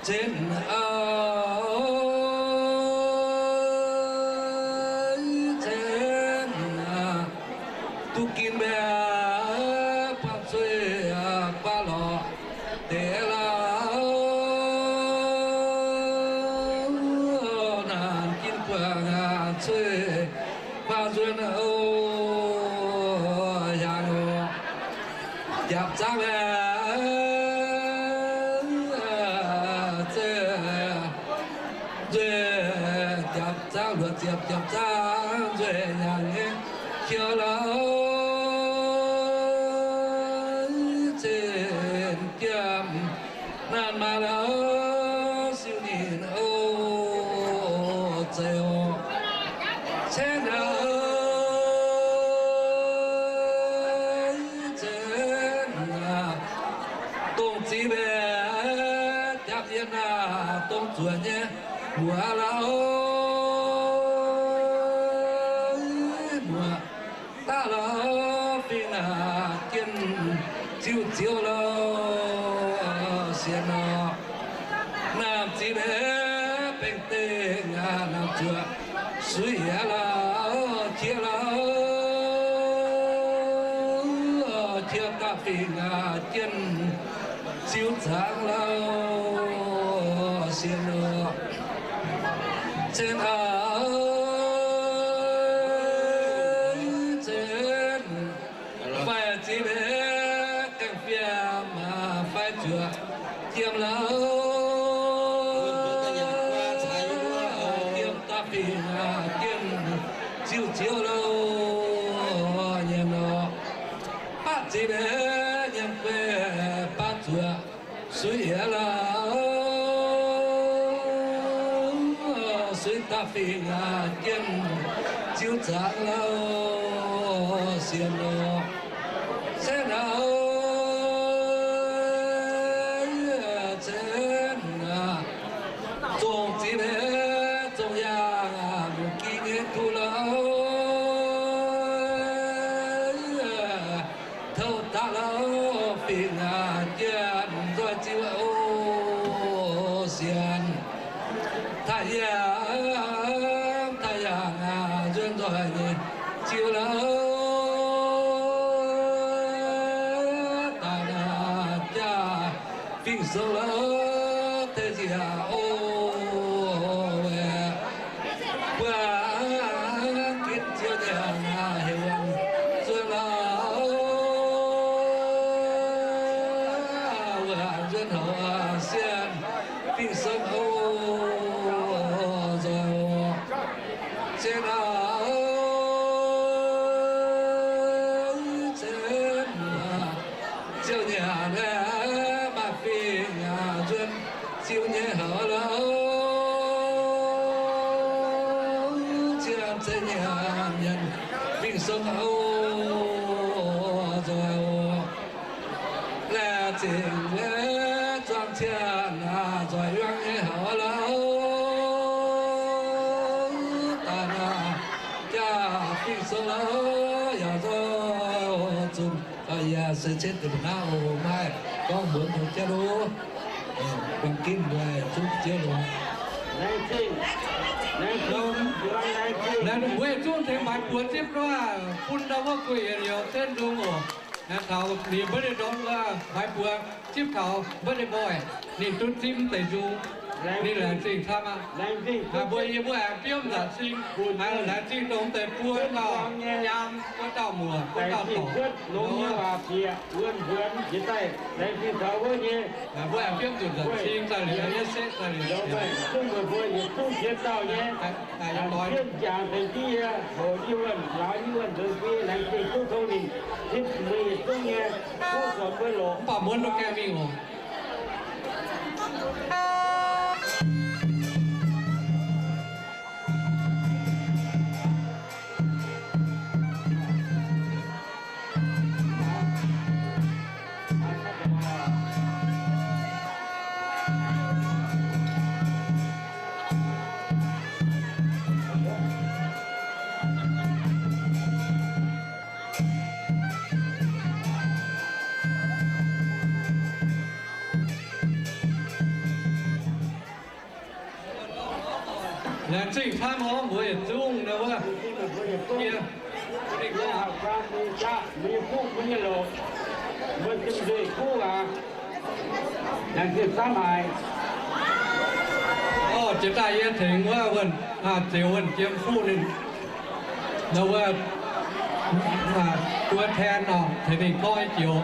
Cen auv, cen duqv ginv mbiaauc, buangh cuiv guaav lorqc deix lauh. Naanc ginv buangh cuiv guaav nzuonx oc, hiaangx oc. Japc zaangv aeqv, nzueic, japc zaangv luoqc ziepc, japc zaangv nzueic nyanc nyei, hiuv lauh, cen jiem naanc maaih lauh, siou ninh oc, zeiz oc. Cen auv, cen, dongh ziqc mbaeqc jaav yienh aac, dongh zuoqc nyei muoz lauh, muoz daav lauh fingx aac, jienh ziouc ziouc lauh, sienx oc. Naamh ziqc mbaeqc bengx dengh aac, naamh zuoqc suiv yiez lauh, qiex lauh, qiex daaih fingx aac, jienh ziouc zaangv lauh, sienx oc. Cen auv, cen, faix ziqc mbaeqc gaengh fiem aac, faix zuoqc jiem lauh, jiem daaih fingx aac, jienh ziouc ziouc lauh, nyiemc oc. Baqv ziqc mbaeqc nyiemc guei baav zuoqc suiv yiez lauh, suiv daaih fingx aac, jienh ziouc zaangv lauh, sienx oc. Cen auv, cen, zongh ziqc mbaeqc zongh yaangh, lungh ging nyei kuv lauh, touv daaih lauh fingx aac, jienh nzoih ziouc oc, sienx. Taaih yaangh, taaih yaangh aac, nzuonx nzoih nyei ziouc lauh, daaih naaic jaax fingx-sou lauh, tei nziaauc oc, aeqv, buangh ginv ziouc nyanc aac, heuc nzuonx lauh, wuov nzuonx houx sienx fingx-sou oc, nzoih oc. Cen auv, cen, ziouc nyanc aeqv, maaih fingx aac, nzuonx ziouc nyei houx lauh, cien cen nyanc nyanc fingx-sou oc, nzoih oc. Laengz zingh weic zuangx cien aac, nzoih yuang nyei houx lauh, daaih naaic jaax fingx-sou lauh, yaac nzoih zunc. Yaac se cetv deix mbuo naaiv oc, maaih gorngv mbuox mbuo jienv loh. Buangh ginv mbuo zungv jienv loh. Mbuo zungv tengx maaiz buoz zipv duqv bun ndau wuov gueic yietc liuz zengv nzung oc. Taux liuz mbuo deix ndorm wuov maaiz buoz zipv taux mbuo deix mboih, ninh duqv zipv mv deix nzung. Ninh laengz zingh camv aqv. Mbuo yie mbuo aengx biomv nzanc cing, laengz zingh dongh mv deix buo dauh nyaam, buo dauh muoc, buo dauh dorc, longx nyei waac bieqc wuonh mbuonx jiex daaih, laengz zingh taux wuov nyei. Mbuo aengx biomv nzunc nzanc cing daaih liuz, yie setv daaih liuz, zungv meih mbuo yietc zungv jiex dauh nyei, zienh jangx tengx jienv yie, hoc yie wuonh, lauz yie wuonh nzuonx bun yie, laengz zingh duqv tong ninh zipv mbuo yietc zungv nyei, duqv zorc mbuo longc. Mv baac muonv duqv gaengh mingh oc. Laengz zingh camv oc mbuo yietc zungv nor wuov. Laengz zingh camv haic. Oc, jiex daaih yie tengx wuov, Zeux Wuonh Jiem Fuqv ninh, nor wuov, duov ten oc, tengx ninh gorngv i joux.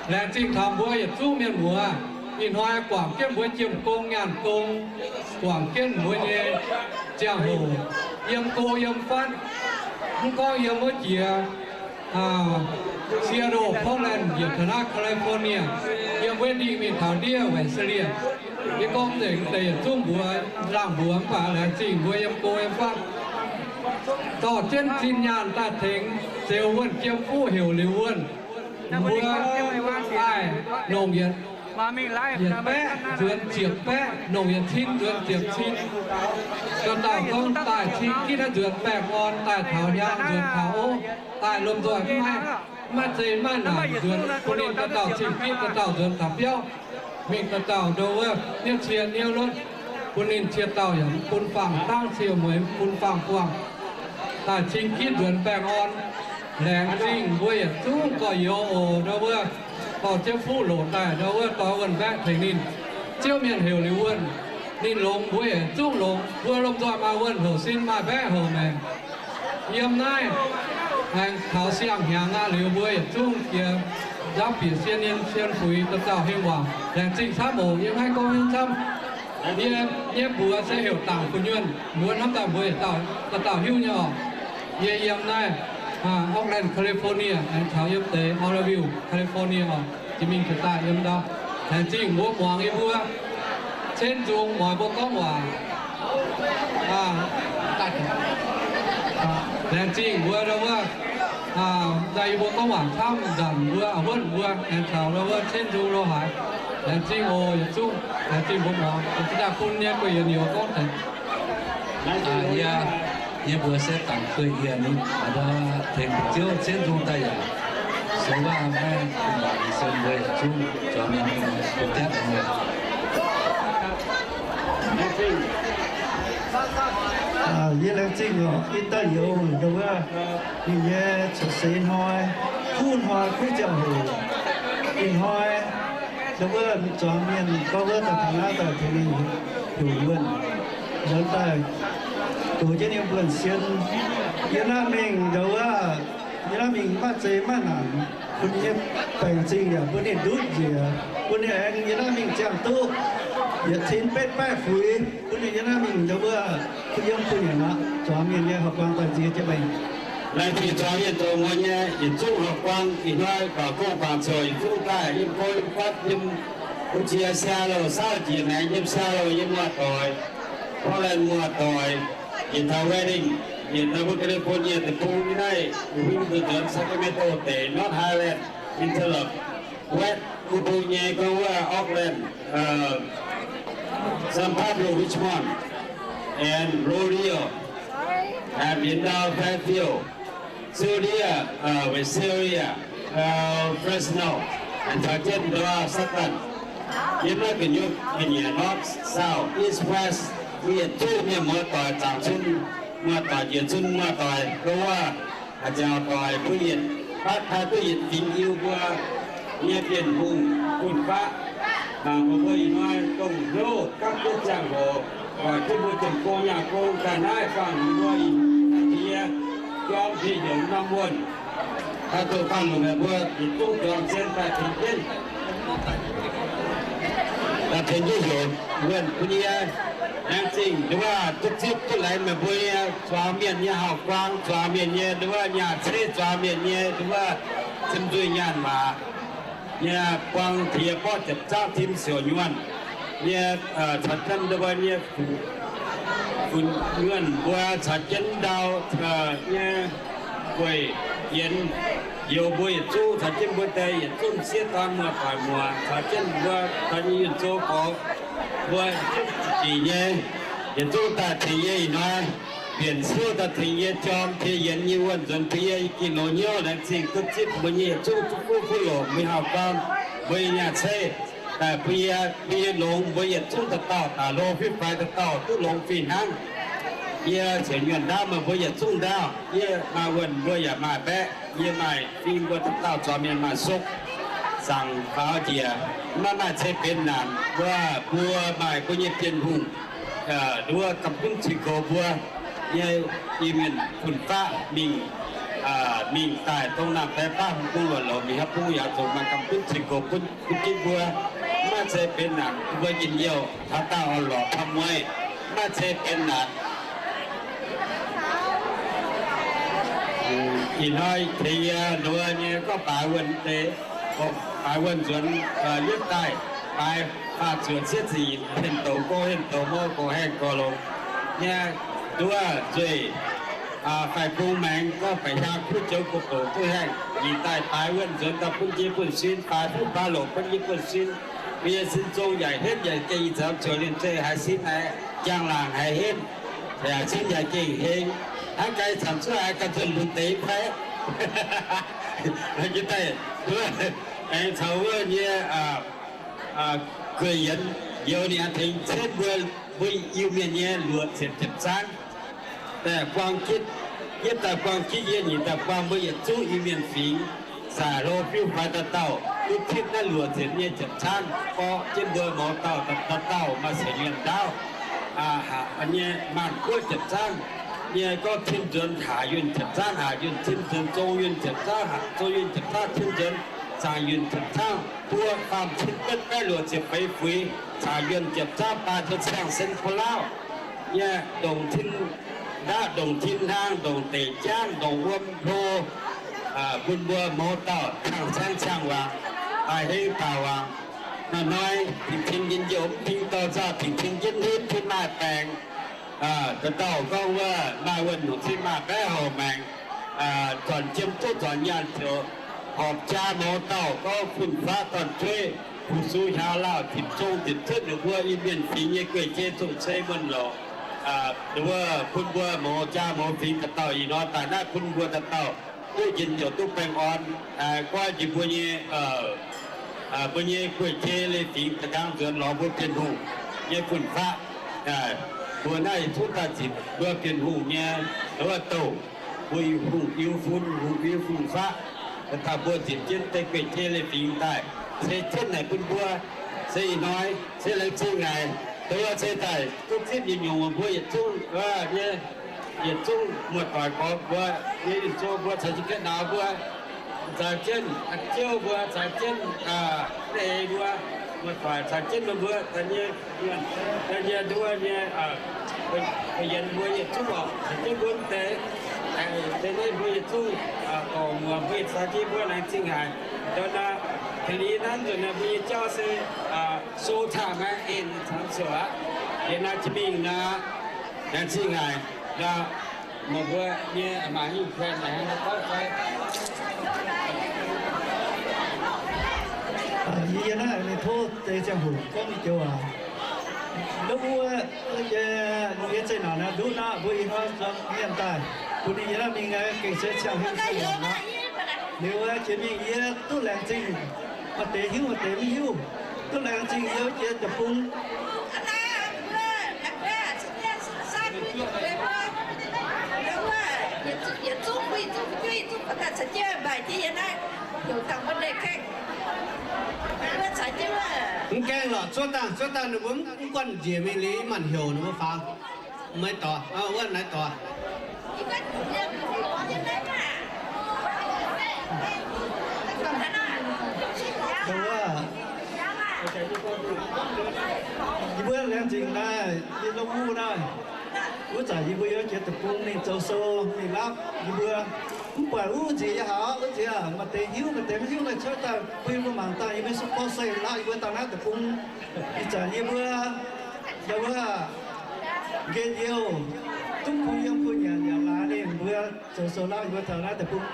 Laengz zingh taux mbuo yietc zungv mienh muoz, ih hnoi guangc jienv mbuo jiemh gong nyaanh gong, guangc jienv mbuo nyei ziangh hoc, yiem go yiem fatv, mv gorngv yiem wuov jiex Seattle, Portland, yietc taux naaiv California, yiem West Virginia mingh taux ndiev Western. Yie gorngv nzengc deix yietc zungv mbuox laangh mbuox mv baac laengz zingh mbuo yiem go yiem fatv dorh jienv zinh nyaanh daaih tengx Zeux Wuonh Jiem Fuqv heuc Liuz Wuonh. Mbuo daaih longc yietc, yietc baeqv nzuonx ziepc baeqv, longc yietc cin nzuonx ziepc cin. Dauh dauh gorngv daaih cing gitv naaiv nzuonx baengh orn, daaih taux hnyangx nzuonx taux ov, daaih lomh nzoih mv maaih, mv maaih zeqc maaih naanc nzuonx, bun ninh dauh dauh cing gitv, dauh dauh nzuonx taux biauv. Mingh dauh dauh ndo wuov hnyouv cie hnyouv lotv, bun ninh cie dauh yaac mv bun fangx dangv, cie mueiz mv bun fangx buangh. Daaih cing gitv nzuonx baengh orn. Laengz zingh mbuo yietc zungv gorx-youz oc. Ndo wuov dorh Jiem Fuqv loc daaih, ndo wuov dorh Wuonh mbaeqv tengx ninh. Ziouv mienh heuc Liuz Wuonh, ninh longx mbuo yietc zungv longx. Mbuo lomh nzoih maaih Wuonh houc sin, maaih mbaeqv houc maengc. Yiem naaiv aengx taux siang-hnyangx aqv. Liuz mbuo yietc zungv jiex nzaaux bieqc sien nyei sien fuix, dauh dauh hingh wangc. Laengz zingh camv oc. Yie mv haih gorngv haaix nyungc camv. Yie nyei mbuox se heuc Dangc Fu'nyuonh. Mbuo hnamv daaih mbuo yietc dauh dauh dauh hiuv nyei oc. Yie yiem naaiv Oakland, California, aengx taux yiem deix Oroville, California oc. Jiex mingh jiex daaih yiem ndau. Laengz zingh mbuo muangx yie mbuo cen nzung, muangx mbuo gorngv waac. Laengz zingh mbuo ndo wuov, nzaaih yie mbuo gorngv waac camv, nzanc mbuo, a'hneiv mbuo aengx taux ndo wuov cen nzung lo haaix. Laengz zingh oc yietc zungv. Laengz zingh mbuo muangx. Jiex daaih bun nyei gueic yienc youz gorngv deix. Yie, yie mbuox se Dangc Gueiv Yienc, tengx Ziouv cen nzung daaih yaac se waac maiv bun waac, se mbuo yietc zungv zuangx mienh bun diev daaih. Yie laengz zingh oc. Ih dauh youz ndo wuov, ninh nyei cuotv seix hnoi, kuv hnoi, kuv ziangh hoc, ih hnoi ndo wuov zuangx mienh gorngv wuov daaih taux naaiv daaih tengx ninh heuc Wuonh nzuonx daaih goux jienv ninh mbuo sien. Yie naaiv mingh ndo wuov, yie naaiv mingh maaih zeqc maaih naanc, bun ninh nyei baengc zingh yaac bun ninh ndutv njiec, bun ninh aengx yie naaiv mingh ziangh duqv yietc cin betv baeqv fuix, bun ninh yie naaiv mingh ndo wuov kuh yiem kuh nyanc aqv. Zuangx mienh nyei hauv-guaang daaih nziex jienv mingh. Laengz zingh zuangx mienh zoux muonz nyei yietc zungv hauv-guaang, ih hnoi guangc gong guangc ceuc yietc zungv daaih yiem go yiem fatv, yiem wuov jiex Seattle, saauv jiex maengx yiem Seattle, yiem muoz-doic, Portland muoz-doic, yietc taux Redding, yietc taux mbuo California deic-bung nyei naaiv, win nzuonx Sacramento deic, North Highland, Antelope, west deic-bung nyei gorngv wuov Oakland, San Pablo, Richmond, and Rodeo, and yiem ndau Fairfield, Sealia, Visalia, Fresno, and taux jienv ndau Stockton. Yiem naaiv gu'nyuoz ga'nyiec north, south, east, west, mbuo yietc zungv mienh muoz-doic zaangc cun, muoz-doic njiec cun, muoz-doic gorngv wuov, haaix zanc doic mbuo yietc batv taaih duqv yietc fingx Iu-Mienh mbuo nyei Bienh Hungh fun-faqv. Mangc mbuo ih hnoi dongh hnyouv gapv duqv ziangh hoc, doic jienv mbuo ziepc gong nyaah gong daaih naaiv fangx mbuo ih, yie jorm hlieqv-hnyungc norm wuonh. Daaih doqc fangx longc meih mbuo yietc zungv zuangx zien daaih tengx jienv, daaih tengx jienv heuc wuonh bun yie. Laengz zingh nduov duqv zipv duqv laengz meih mbuo nyei zuangx mienh nyei hauv-guaang, zuangx mienh nyei nduov nyaah ceiv, zuangx mienh nyei nduov ziem nzuih nyaanh waac nyei buang tie borqv ziepc zaangv tim siouc nyuonh nyei, caux jienv nduov nyei fun-nyuonh mbuo caux jienv ndau nyei gueic yienx youz mbuo yietc zungv caux jienv mbuo deix yietc zungv sieqv dorn muoz-doic muoc caux jienv mbuo daaih nyei yunh zouv gorx mbuo yietc zungv ziqc nyei, yietc zungv daaih tengx yie ih hnoi mbienc siouv daaih tengx yie jorm tie yienx nyei wuonh nzuonx bun yie, yie gih loz hnyouv. Laengz zingh duqv zipv mbuo nyei yietc zungv duqv fuqv fuqv loc mbuo nyei hauv-guaang, mbuo nyei nyaah ceiv daaih bun yie, bun yie longx, mbuo yietc zungv dauh dauh daaih hlo fih faix, dauh dauh duqv longx fih hnangv. Yie ceix nyuonh ndaauv meih mbuo yietc zungv ndaauv. Yie maaih wuonh mbuo yaac maaih baeqv. Yie maaih fing mbuo dauh dauh zuangx mienh maaih sokv. Zaangc faaux njiec, maiv maaih ceix benx naanc wuov, mbuo maaih mbuo nyei Bienh Hungh, nduov ganh gunv cing goux mbuo nyei Iu-Mienh fun-faqv mingh, mingh daaih dongh naamh baeqc baav bung luoqc louc mingh haaix bung yaac zuqc maaih ganh gunv cing goux bun ginv mbuo. Maiv maaih ceix benx naanc, mbuo njien-youh taux daauh orn-lorqc taux mueiz, maiv maaih ceix benx naanc. Ih hnoi tengx yie nduov nyei gorngv baaix wuonh deix, baaix wuonh nzuonx yietv daaih, baaix faah zuoqc cietv ziqc, hemh douc go hemh douc mo, gox haengh gox longx nyei, nduov nzueih faix-bung maengx gorngv baeqc hiaang kuv joux gox doqc duqv haengh, nyic daaih baaix wuonh nzuonx daaih bun jiex buonv-sin, baaix fuqv baaix loc bun jiex buonv-sin. Mbuo nyei sin zong yaac henv yaac gengh, ih zanc ziouc liemh zeih haiz sin haiz njang-laangc haiz henv, yaac sin yaac gengh heng. Hnangv gaax camv cuotv haiz ganh zunh lunx deix fai? Aengx caux wuov nyei gueic yienx youz ninh aengx tengx cietv mbuo, mbuo Iu-Mienh nyei luoqc ziepc ziepc zaangv. Daaih buang gitv, yietv daaih buang gitv, yie nyic daaih buang, mbuo yietc zungv Iu-Mienh fingx, zaqc hlo fiuv-faix dauh dauh duqv tipv naaiv luoqc ziepc nyei ziepc zaangv, borqv jienv mbuo mouz dauh dauh dauh maaih ceix nyuonh ndaauv nyei maanh guoqv ziepc zaangv nyei gorngv tim nzuonx haac yunh ziepc zaangv, haac yunh tim nzuonx zong yunh ziepc zaangv, haac zong yunh ziepc zaangv tim nzuonx zaangc yunh ziepc zaangv, buo faam cin betv baeqv luoqc ziepc feix fuix, zaangc yunh ziepc zaangv baan jienv ciangh sen ba'lauv nyei ndongc tin ndaauv, ndongc tin hnaang, ndongc deic jaangv, ndongc wuom hlo, bun mbuo mouz dauh tangh caengv ciangh wangc, daaih heng daaih wangc. Hnoi-hnoi dingc tin njien-youh, mv dingh dorh nzauh, dingc tin jienv hnamv, tin maaih baengc. Dauh dauh gorngv wuov maaih wuonh nyungc cin maaih baeqv houc maengc, zornc jiem duqv zornc nyaanh ziouc horpc jaa mouz dauh gorngv fun-faqv dorn-jueiv, fu-sux hiaaux lauh, zipc zong zipc cuotv ninh mbuo Iu-Mienh fingx nyei guei-jei zong-cei muonh louc. Wuov bun mbuo mouz jaa mouz fingx dauh dauh ih hnoi daaih naaiv bun mbuo dauh dauh duqv njien-youh duqv baengh orn, goiv njiec mbuo nyei, mbuo nyei guei-jei leiz-fingx da'nqaang nzuonx lorz mbuo Bienh Hungh nyei fun-faqv. Mbuo naaiv yietc zungv daaih zipc mbuo Bienh Hungh nyei wuov douh, mbuo Hungh Iu fun, Hungh Iu fun-faqv, daaih mbuo zipc jienv deix guei-jei leiz-fingx daaih, se jienv naaic bun mbuo, se ih hnoi, se laengz zingh haic, dongh wuov se daaih duqv zipv nyei nyungc mbuo yietc zungv, nyei, yietc zungv muoz-doic gorx mbuo, nyei yinh zong mbuo caux jienv ga'nauz mbuo, caux jienv a'jouv mbuo, caux jienv eix mbuo, muoz-doic caux jienv mbuo, da'nyeic, da'nyeic nduov nyei, yienx mbuo yietc zungv oc, caux jienv mbuo deix, da'nyeic mbuo yietc zungv, gorqv muoz mbuo yietc caux jienv mbuo laengz zingh haic. Dongh naaiv, tengx liuz naaiv nzunc naaiv mbuo nyei jauv se sou taux naaiv en camv ziouc aqv. Liuz naaiv jiex mingh naaiv, laengz zingh haic. Meih mbuo nyei maaih hingh kuaeng naaic hnangv naaiv gorngv fai? Yie naaiv ninh tov deix ziangh hoc gorngv nyei joux aac. Nduov wuov, yie, yie zeqc naaic naaiv nduqv naaiv mbuo ih hnoi zuangx mienh daaih bun ninh yie naaiv mingh naaiv gengh se ziangh heuc se longc aqv. Liuz jiex mingh yie duqv laengz zingh, maaih deix hiuv maaih deix mv hiuv. Duqv laengz zingh yie jiex deic-bung. Mv gaengh lorqc, zuov dangh, zuov dangh ninh mbuo mv guanh njiec mingh liuz, mv maanc heuc ninh mbuo faaux. Maiv dorh, wuov naaiv dorh. Yie mbuo laengz zingh naaiv, yie longc wuov naaiv. Wuov zanc yie mbuo yiem jiex deic-bung mingh zoux sou mingh laapv yie mbuo. Mv buatc wuov nziex yie haux, wuov nziex maaih deix hiuv maaih deix mv hiuv, naaiv cuotv daaih bun yie mbuo mangc daaih, yie mbuo se gorngv se laapv yie mbuo daaih naaiv deic-bung. Ih zanc yie mbuo, yie mbuo nqen youh, duqv kuh yiem kuh nyanc yaac laaix ninh mbuo zoux sou laapv yie mbuo taux naaiv deic-bung.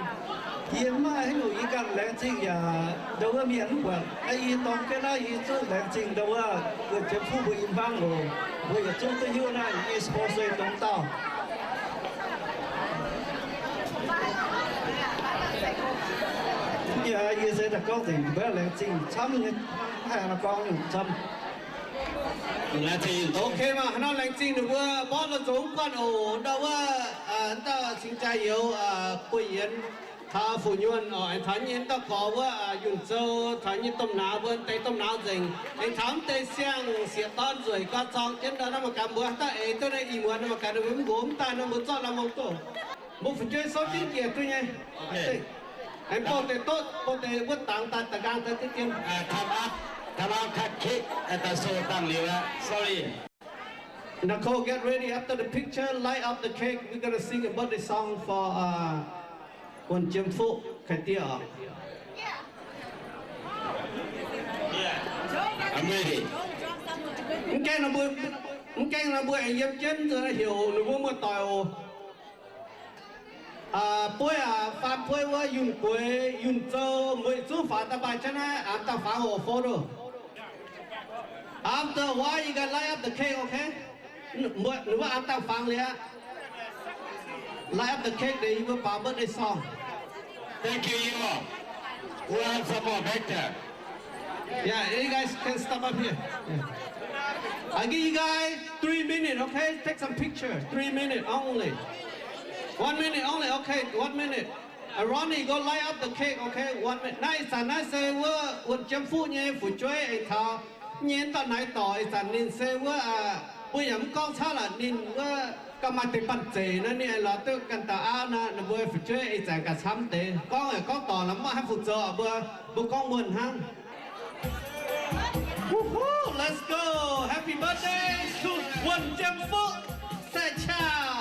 Yie mv maaih haaix nyungc, yie ganh laengz zingh yaac ndau wuov mienh mv buatc. Naaiv yie dorng jienv naaiv yie zungv laengz zingh ndau wuov mbuo jiem fuqv mbuo i hmuangv oc. Mbuo yietc zungv duqv hiuv naaiv yie se gorngv se dongh dauh. Yie, yie se daaih gorngv nzengc mbuo laengz zingh camv nyei, mv haih nor gorngv nyungc camv. Okay maah, haaix nor laengz zingh ninh mbuo mborqv lorh nzox mv guanh oc. Ndau wuov, ndau cingx jaa youz, buo yienx taux fu'nyuonh oc, aengx taux nyei ndau gorx wuov yunh zou, taux nyei domh nauz mbuo deix domh nauz nzengc, aengx taux mv deix siang-sieqv dorn nzueic gau zorng jienv ndau naaiv mangc gaax mbuo haaix dauh eix duqv naaiv ih muonz naaiv mangc gaax ninh mbuo mv nqox mv daaih nor mbuo zorqv lamh mong doh. Mbuo fu'jueiv souv dingv jiex duqv nyei. Aengx bouh deix doqv, bouh deix wuov dangx daaih da'nqaang daaih duqv dien. Time out, time out, cut, kick, daaih sou dangh liuz aqv. Sorry. Nicole, get ready. After the picture, light up the cake. We're gonna sing a birthday song for, uh, Wuonh Jiem Fuqv, Kai Diev oc. I'm ready. Mv gaengh nor mbuo, mv gaengh nor mbuo aengx yiem jienv heuc ninh mbuo muoz-doic oc. Bueiv aac, faam bueiv wuov, yunh gueix, yunh zou, mueiz zungv faaux daaih, mbaih jienv naaiv an dangh fangx oc, photo. After a while, you guys light up the cake, okay? Ninh mbuo an dangh fangx liuz aqv. Light up the cake, then you will bow birthday song. Thank you, you all. We'll have some more back there. Yeah, you guys can step up here. Yeah. I give you guys three minutes, okay? Take some picture. Three minutes only. One minute only, okay? One minute. Uh, Ronnie, go light up the cake, okay? One minute. Naaiv ih zanc naaiv se wuov Wuonh Jiem Fuqv nyei fu'jueiv aengx taux nyei dorh naaiv dorc ih zanc ninh se wuov, mbuo yaac mv gorngv camv lorqc, ninh wuov gauh maaih deix banh zeic nor, ninh aengx lorz duqv ganh dauh auv nor, ninh mbuo fu'jueiv ih zanc gauh camv deix. Gorngv yaac gorngv dorc lorqc, mv maaih haaix fu'zoux, mbuo, mbuo gorngv muonh hnangv. Woohoo, let's go. Happy birthday to Wuonh Jiem Fuqv Sai Chao.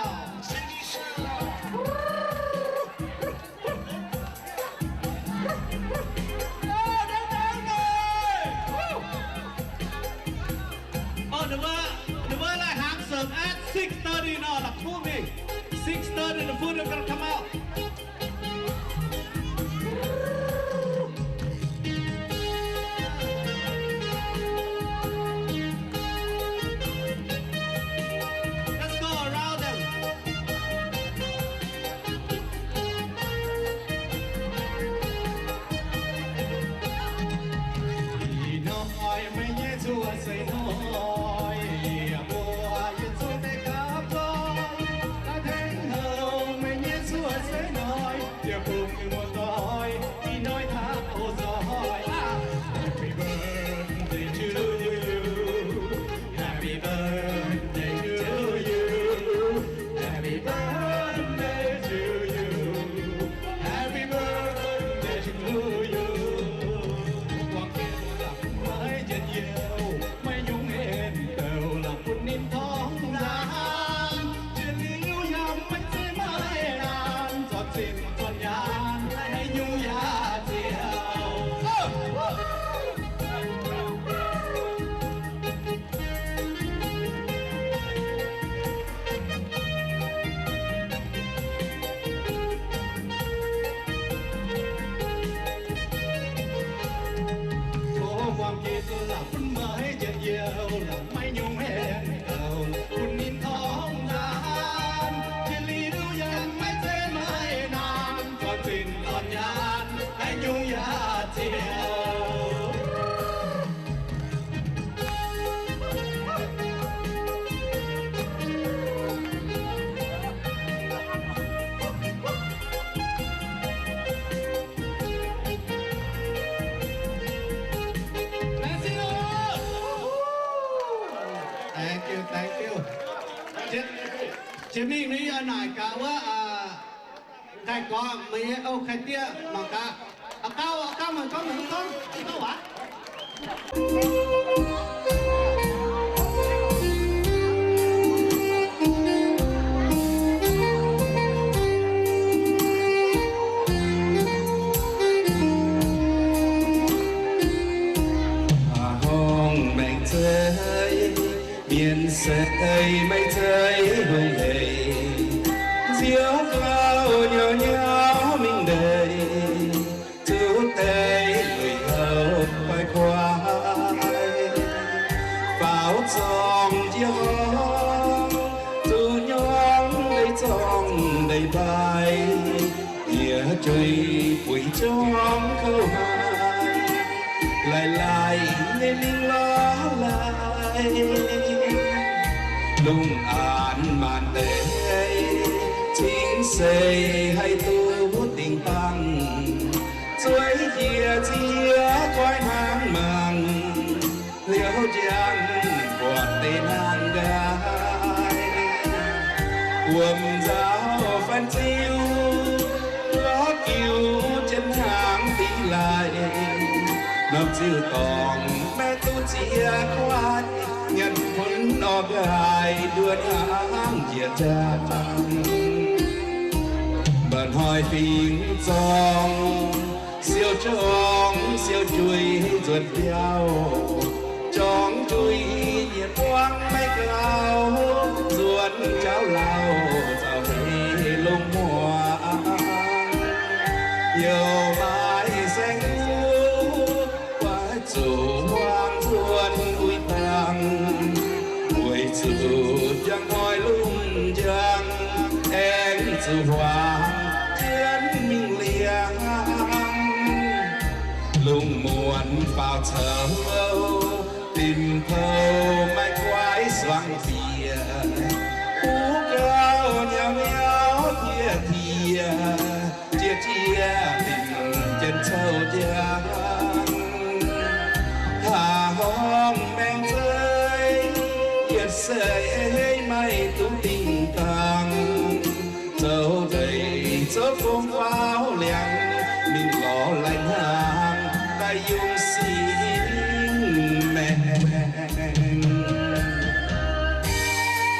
Oh, the one, the one like handsome at six thirty now, like, moving. Six thirty, the food is gonna come out. Let's go around them. Ih hnoi meih nyei zuov seix hnoi, yie mbuo yietc zungv deix gapv nzoih. Daaih tengx houc meih nyei zuov seix hnoi, yie bun muoz-doic ih hnoi taux nzoih. Happy birthday to you. Happy birthday to you. Happy birthday to you. Happy birthday to you. Buangh jiex la'kuqv maiv njien-youh, maiv nyungc hepc douc la'kuqv ninh torngv nzaanx. Jiex liuz yaac maiv zeiz maiv naanc, zornc zinh zornc nyaanh haaix nyungc yaac ziouc. Tov buangh jiex la'kuqv maiv njien-youh, maiv nyungc hepc douc bun ninh torngv nzaanx. Jiex liuz yaac maiv zeiz maiv naanc, zornc zinh zornc nyaanh haaix nyungc yaac ziouc. Thank you, thank you. Jiex mingh nor yie naaic gaax wuov, daaih gorx meih nyei ov, Kai Diev mangc gaax. A'gauv, a'gauv, meih gorngv, meih gorngv, meih gorngv waac. Aa, hungh maengc zeiv, mienh seix maiv zeiz hungh hec, nziouv gauh nyauv nyauv mingh ndeic, zuqc deix lueic houc guai guai, faaux zorng njiec horngh, zuqc nyorngv deix zorng deix mbai, yie juix buix jorm kouv haic, laaix laaix nyei mingh lorz laaix. Lungh aanx maanc deix cingv seix haih duqv dingc dangh, zueiz jiex ziex goiv hnangv mangc, liouh njang buatc deix hnangv nqaai. Wuom nzauh fan ziu, lorz giux jienv hnaangx dingx laaih, norm ziuh dorngx maiv duqv ziex kuaaiv, nyanc bun orv nqaai nduov hnangv njiec njang. Mba'hnoi fingx zorng, siou jorngx siou juix nzuonx biauv, jorngx juix nyietc buangv maiv gaux, nzuonx jauv lauh zaux hleix longc muoz. Youh maaih saeng-kuv, guaix zuqc huaang nzuonx uix dangh, weic zuqc njang hnoi lungh njang, aengx zuqc huaang jienv mingh liangx. Lungh muonz faaux coux, dimh pou maiv guaix suangx bieqc, huv gauh nyauv nyauv tiev tiev, jiex jiex dimh jienv cou njang. Haaix horngh maengx zeiv, yietc seix maiv duqv dingh dangh, zoux ndeic zoux gong faaux liangx, mingh lorz lai-hnaangx daaih yungz singx maengx.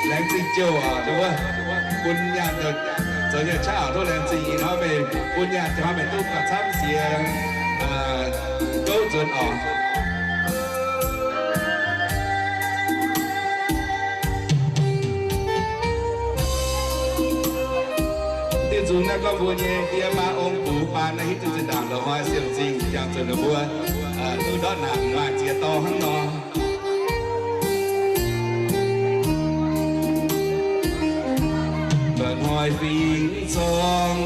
Laengz zingh jouh oc, bun nyaanh zoux nyei qaqv oc, duqv laengz zingh ih hnoi meih bun nyaanh hnoi meih duqv gauh camv siex gouv nzuonx oc. Diuh nzungh naaiv gorngv mbuo nyei die maa ong-gux baan naaiv hiuv duqv zinh ndaangc loz-hnoi siemv zingh jangx zuqc ninh mbuo duqv ndortv naanc maaih ziex dorh hnangv nor. Mba'hnoi fingx zorng,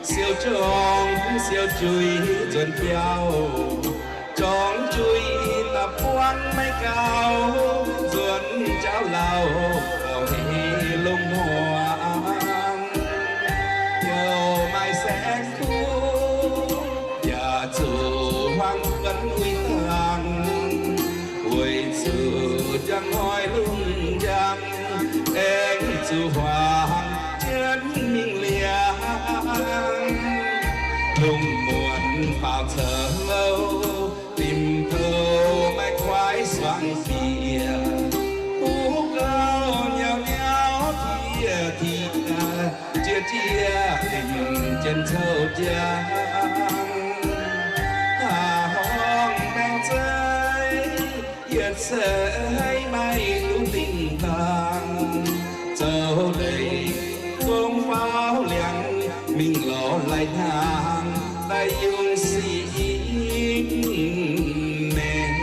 siou jorngx siou juix nzuonx biauv, jorngx juix da'buangv maiv gaux, nzuonx jauv lauh zaux hleix longc hmuangx. Youh maaih saeng-kuv, yaac zuqc huaang buonv uix dangh, weic zuqc njang hnoi lungh njang, aengx zuqc huaang jienv mingh liangx. Lungh muonz faaux coux, dimh pou maiv guaix suangx bieqc, huv gauh nyauv nyauv tiev tiev, jiex jiex dimh jienv cou njang. Haaix horngh maengx zeiv, yietc seix maiv duqv dingh dangh, zoux ndeic gong faaux liangx, mingh lorz lai-hnaangx daaih yungz singx maengx.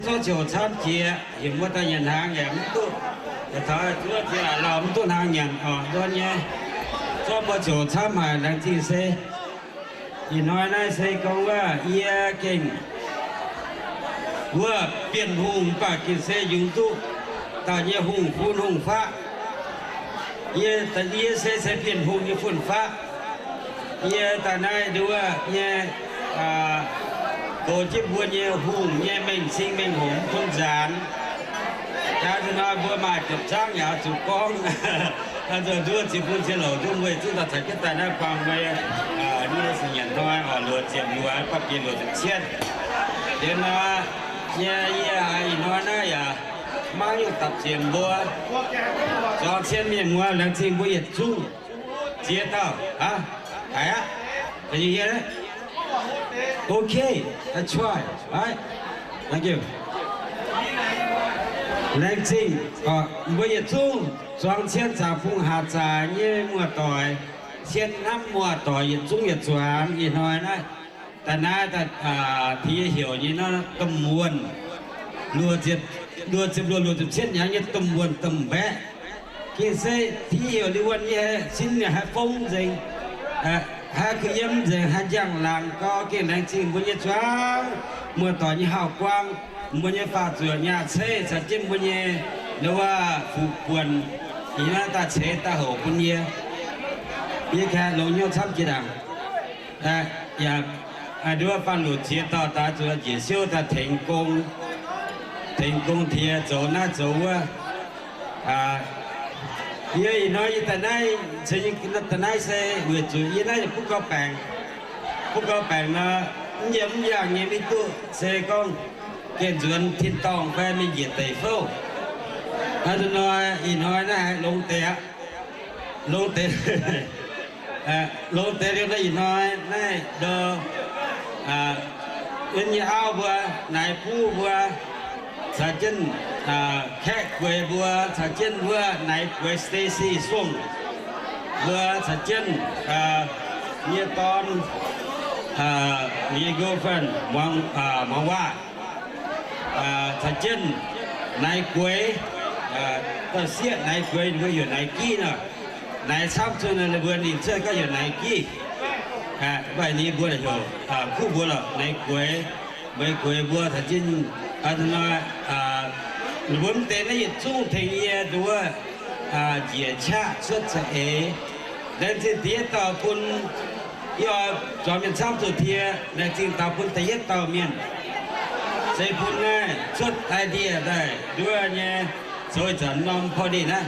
Zorqv ziouc camv jiex, heuc mbuo daaih nyanc hnaangx yaac mv duqv. Taux zuov jiex laaix lauh mv duqv hnaangx nyanc oc, nduov nyei. Zorqv mbuo ziouc camv haic, laengz zingh se. Ih hnoi naaiv se gorngv wuov yie gengh wuov Bienh Hungh, mv baac gengh se yungz duqv dauh nyei hungh fun hungh faqv. Yie, yie se, se Bienh Hungh nyei fun faqv. Yie daaih naaiv nduov nyei, goux jienv mbuo nyei hungh nyei mengh cing mengh hngongx bun nzaanx. Jaax nzunc hnoi mbuo maaih ziepc zangv yaac zuqc gorngv. Nduov ziex bun ziex louc nduov mbuo zungv daaih caux jienv daaih naaiv buangh mbuo nyei, nyei se nyanc hnoi oc, luoqc ziepc luoqc, ba'bienx luoqc ziepc cietv. Liuz nor, nyei yie ih hnoi naaiv yaac maiv nyungc dapc zienc mbuo, zuangx cien mienh muoz, laengz zingh mbuo yietc zungv ziex dauh aqv. Haiz aqv. Can you hear it? Okay, I try. Right? Thank you. Laengz zingh mbuo yietc zungv zuangx cien zaangc bung haac zaaic nyei muoz-doic, cien hnamv muoz-doic yietc zungv yietc zuangx ih hnoi naaiv. Daaih naaiv daaih tengx yie heuc nyei nor, domh wuonh, luoqc ziepc, luoqc ziepc luoqc, luoqc ziepc cietv hnyangx nyei domh wuonh domh mbaeqv. Gengh se tiuv heuc liuz wuonh nyei sin haih fong nzengc, haih kuh yiem nzengc, haih njang-laangc gau. Gengh laengz zingh mbuo nyei zuangx muoz-doic nyei hauv-guaang, mbuo nyei faah zuoqc nyaah ceiv caux jienv mbuo nyei nduov wuov fuqv buonc, ih naaiv daaih ceix daaih hoc bun yie. Yie ganh longx hnyouv camv jiex ndaangc. Yaac nduov wuov faanh luoqc ziex dauh daaih zuqc njiec siouv daaih tengx gong, tengx gong tiex zoux naaiv zoux wuov. Yie ih hnoi yie daaih naaiv, daaih naaiv se weic zuqc yie naaiv yaac butv gau baengc. Butv gau baengc nor, mv yiem mv yaangh nyei maiv duqv, se gorngv gengh nzuonx tin-dorngh fai mingh njiec deic fouv. Hnoi ih hnoi naaiv haih longx deix aqv. Longx deix, longx deix liuz naaiv ih hnoi naaiv ndo, yie nyei auv mbuo, Naix Buv mbuo, caux jienv Kaeqv Gueix mbuo, caux jienv wuov Naix Gueix Stacy Song mbuo, caux jienv nyei dorn, nyei girlfriend, Muangx Waac, caux jienv Naix Gueix, dauh sieqv Naix Gueix ninh mbuo heuc Naix Giv nor. Naix camv zuqc ninh mbuo ninh cuotv gorngv heuc Naix Giv. Mv baac ninh mbuo heuc kuv mbuox lorqc, Naix Gueix, Meih Gueix mbuo caux jienv, ninh mbuo mv deix naaiv yietc zungv tengx yie nduov wuov njiec qaqv cuotv za'eix. Laengz zingh da'yietv dauh bun, yie oix zuangx mienh camv zuqc tie, laengz zingh daux bun da'yietv dauh mienh, se bun naaiv cuotv idea daaih nduov nyei, zoux ih zanc norm party naaiv.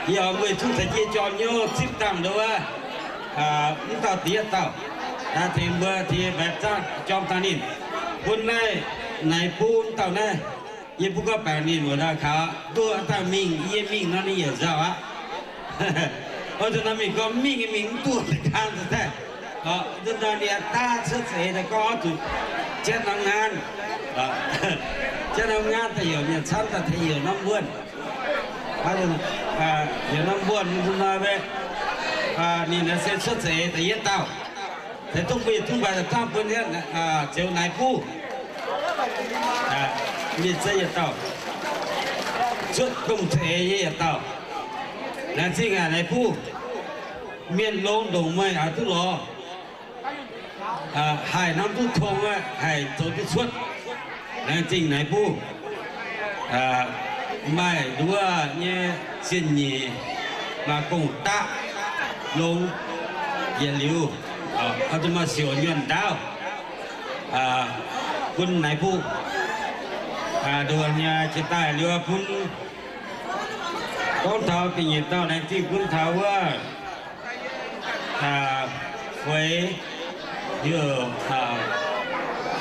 Yie oix mbuo zungv caux jienv jorm hnyouv zipv dangh nduov wuov, mv dauh da'yietv dauh, tengx mbuo tie mbaeqc zaangv jorm dangh ninh, bun naaiv Naix Buv dauh naaiv. Yie mbuo gorngv baengc ninh muoz-doic kaux duqv dangh mingh, yie mingh nor ninh yaac nzauh aqv. Oix zuqc nor mingh gorngv mingh, mingh mv duqv da'gaang daaih. Nor ninh daav cuotv za'eix daaih gorngv oix zuqc janv norm ngaanv, janv norm ngaanv daaih heuc mienh camv daaih tengx heuc norm wuonh. Heuc norm wuonh nor, ninh naaiv se cuotv za'eix da'yietv dauh. Se dongh mbuo yietc zungv baac daaih zaangv bun Ziouv Naix Buv. Mienh se yietc dauh. Cuotv dongh za'eix nyei yietc dauh. Laengz zingh aac Naix Buv. Mienh longx ndongc meih oix duqv lorz, haih norm duqv tong, haih zoux duqv cuotv. Laengz zingh Naix Buv. Maaih nduov nyei zingh nyeic maaih gong-daqv longx yietc liuz, oix zuqc maaih siouc nyuonh ndaauv bun Naix Buv. Nduov nyei jiex daaih liuz bun, gorngv taux da'nyeic dauh laengz zingh bun taux wuov Feix, heuc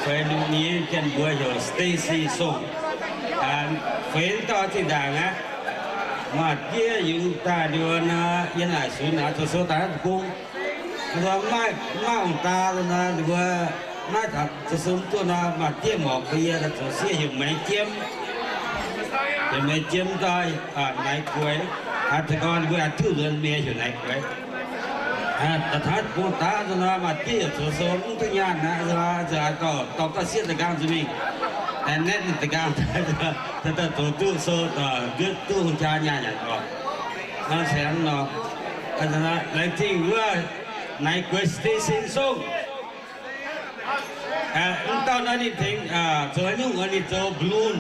Feix, ninh nyei mienh mbuox heuc Stacy Song. Feix dauh zinh ndaangc aqv, maaih diev yungz daaih nduov nor, yie naaic sunx aqv, zoux sou daaih naaiv deic-bung. Maaih, maaih ong-daa nor, ninh mbuo naaiv zoux sou mv duqv nor, maaih diev morc bun yie zoux sieqv heuc Meix Jiem. Heuc Meix Jiem dauh, Naix Gueix. Haaix zanc gorngv ninh mbuo haaix diuc nzuonx mienh heuc Naix Gueix. Da'tangv bung daav nzunc nor, maaih diev yaac zoux sou mv duqv nyaanh aqv, nzunc nor dorh gauh sieqv da'nqaang nzunc mingh, aengx naetv ninh da'nqaang daaih zoux duqv sou, nduov duqv hungh jaa nyaanh nyanc oc. Nor se hnangv nor, laengz zingh wuov Naix Gueix Stacy Song. Mv dauh naaiv ninh tengx zoux haaix nyungc, ninh zoux balloon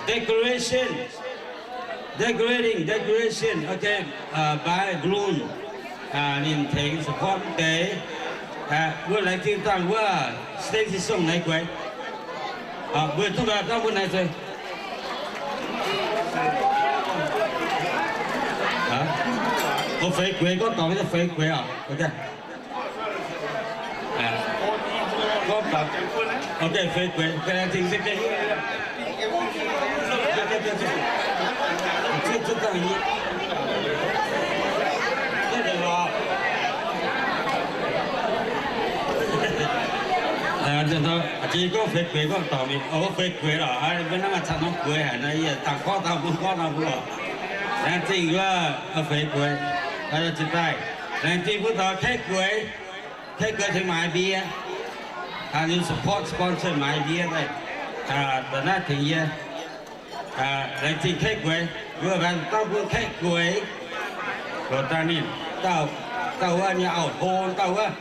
decoration, decorating, decoration, okay, by balloon. Ninh tengx support mv deix. Mbuo laengz zingh dangh wuov Stacy Song Naix Gueix. Mbuo zungv daaih dangh mbuo naaic se, o, Feix Gueix, gorngv dorngc nyei Feix Gueix oc. Ok, Feix Gueix, laengz zingh. Jiex gorngv Feix Gueix gorngv dorngc mingh, o, Feix Gueix lorqc, mbuo hnangv maaih camv norm gueix haic nor, yie dangh gorngv dangh mbuo gorngv dangh mbuo oc. Laengz zingh wuov Feix Gueix, jiex daaih. Laengz zingh mbuo taux Kaeqv Gueix. Kaeqv Gueix tengx maaiz mbie, haaix nyungc support sponsor maaiz mbie daaih, da'naaiv tengx yie. Laengz zingh Kaeqv Gueix. Mbuo mbaengx dangv bun Kaeqv Gueix, dauh dangh ninh, dauh, dauh wuov nyei auv-hlo dauh wuov,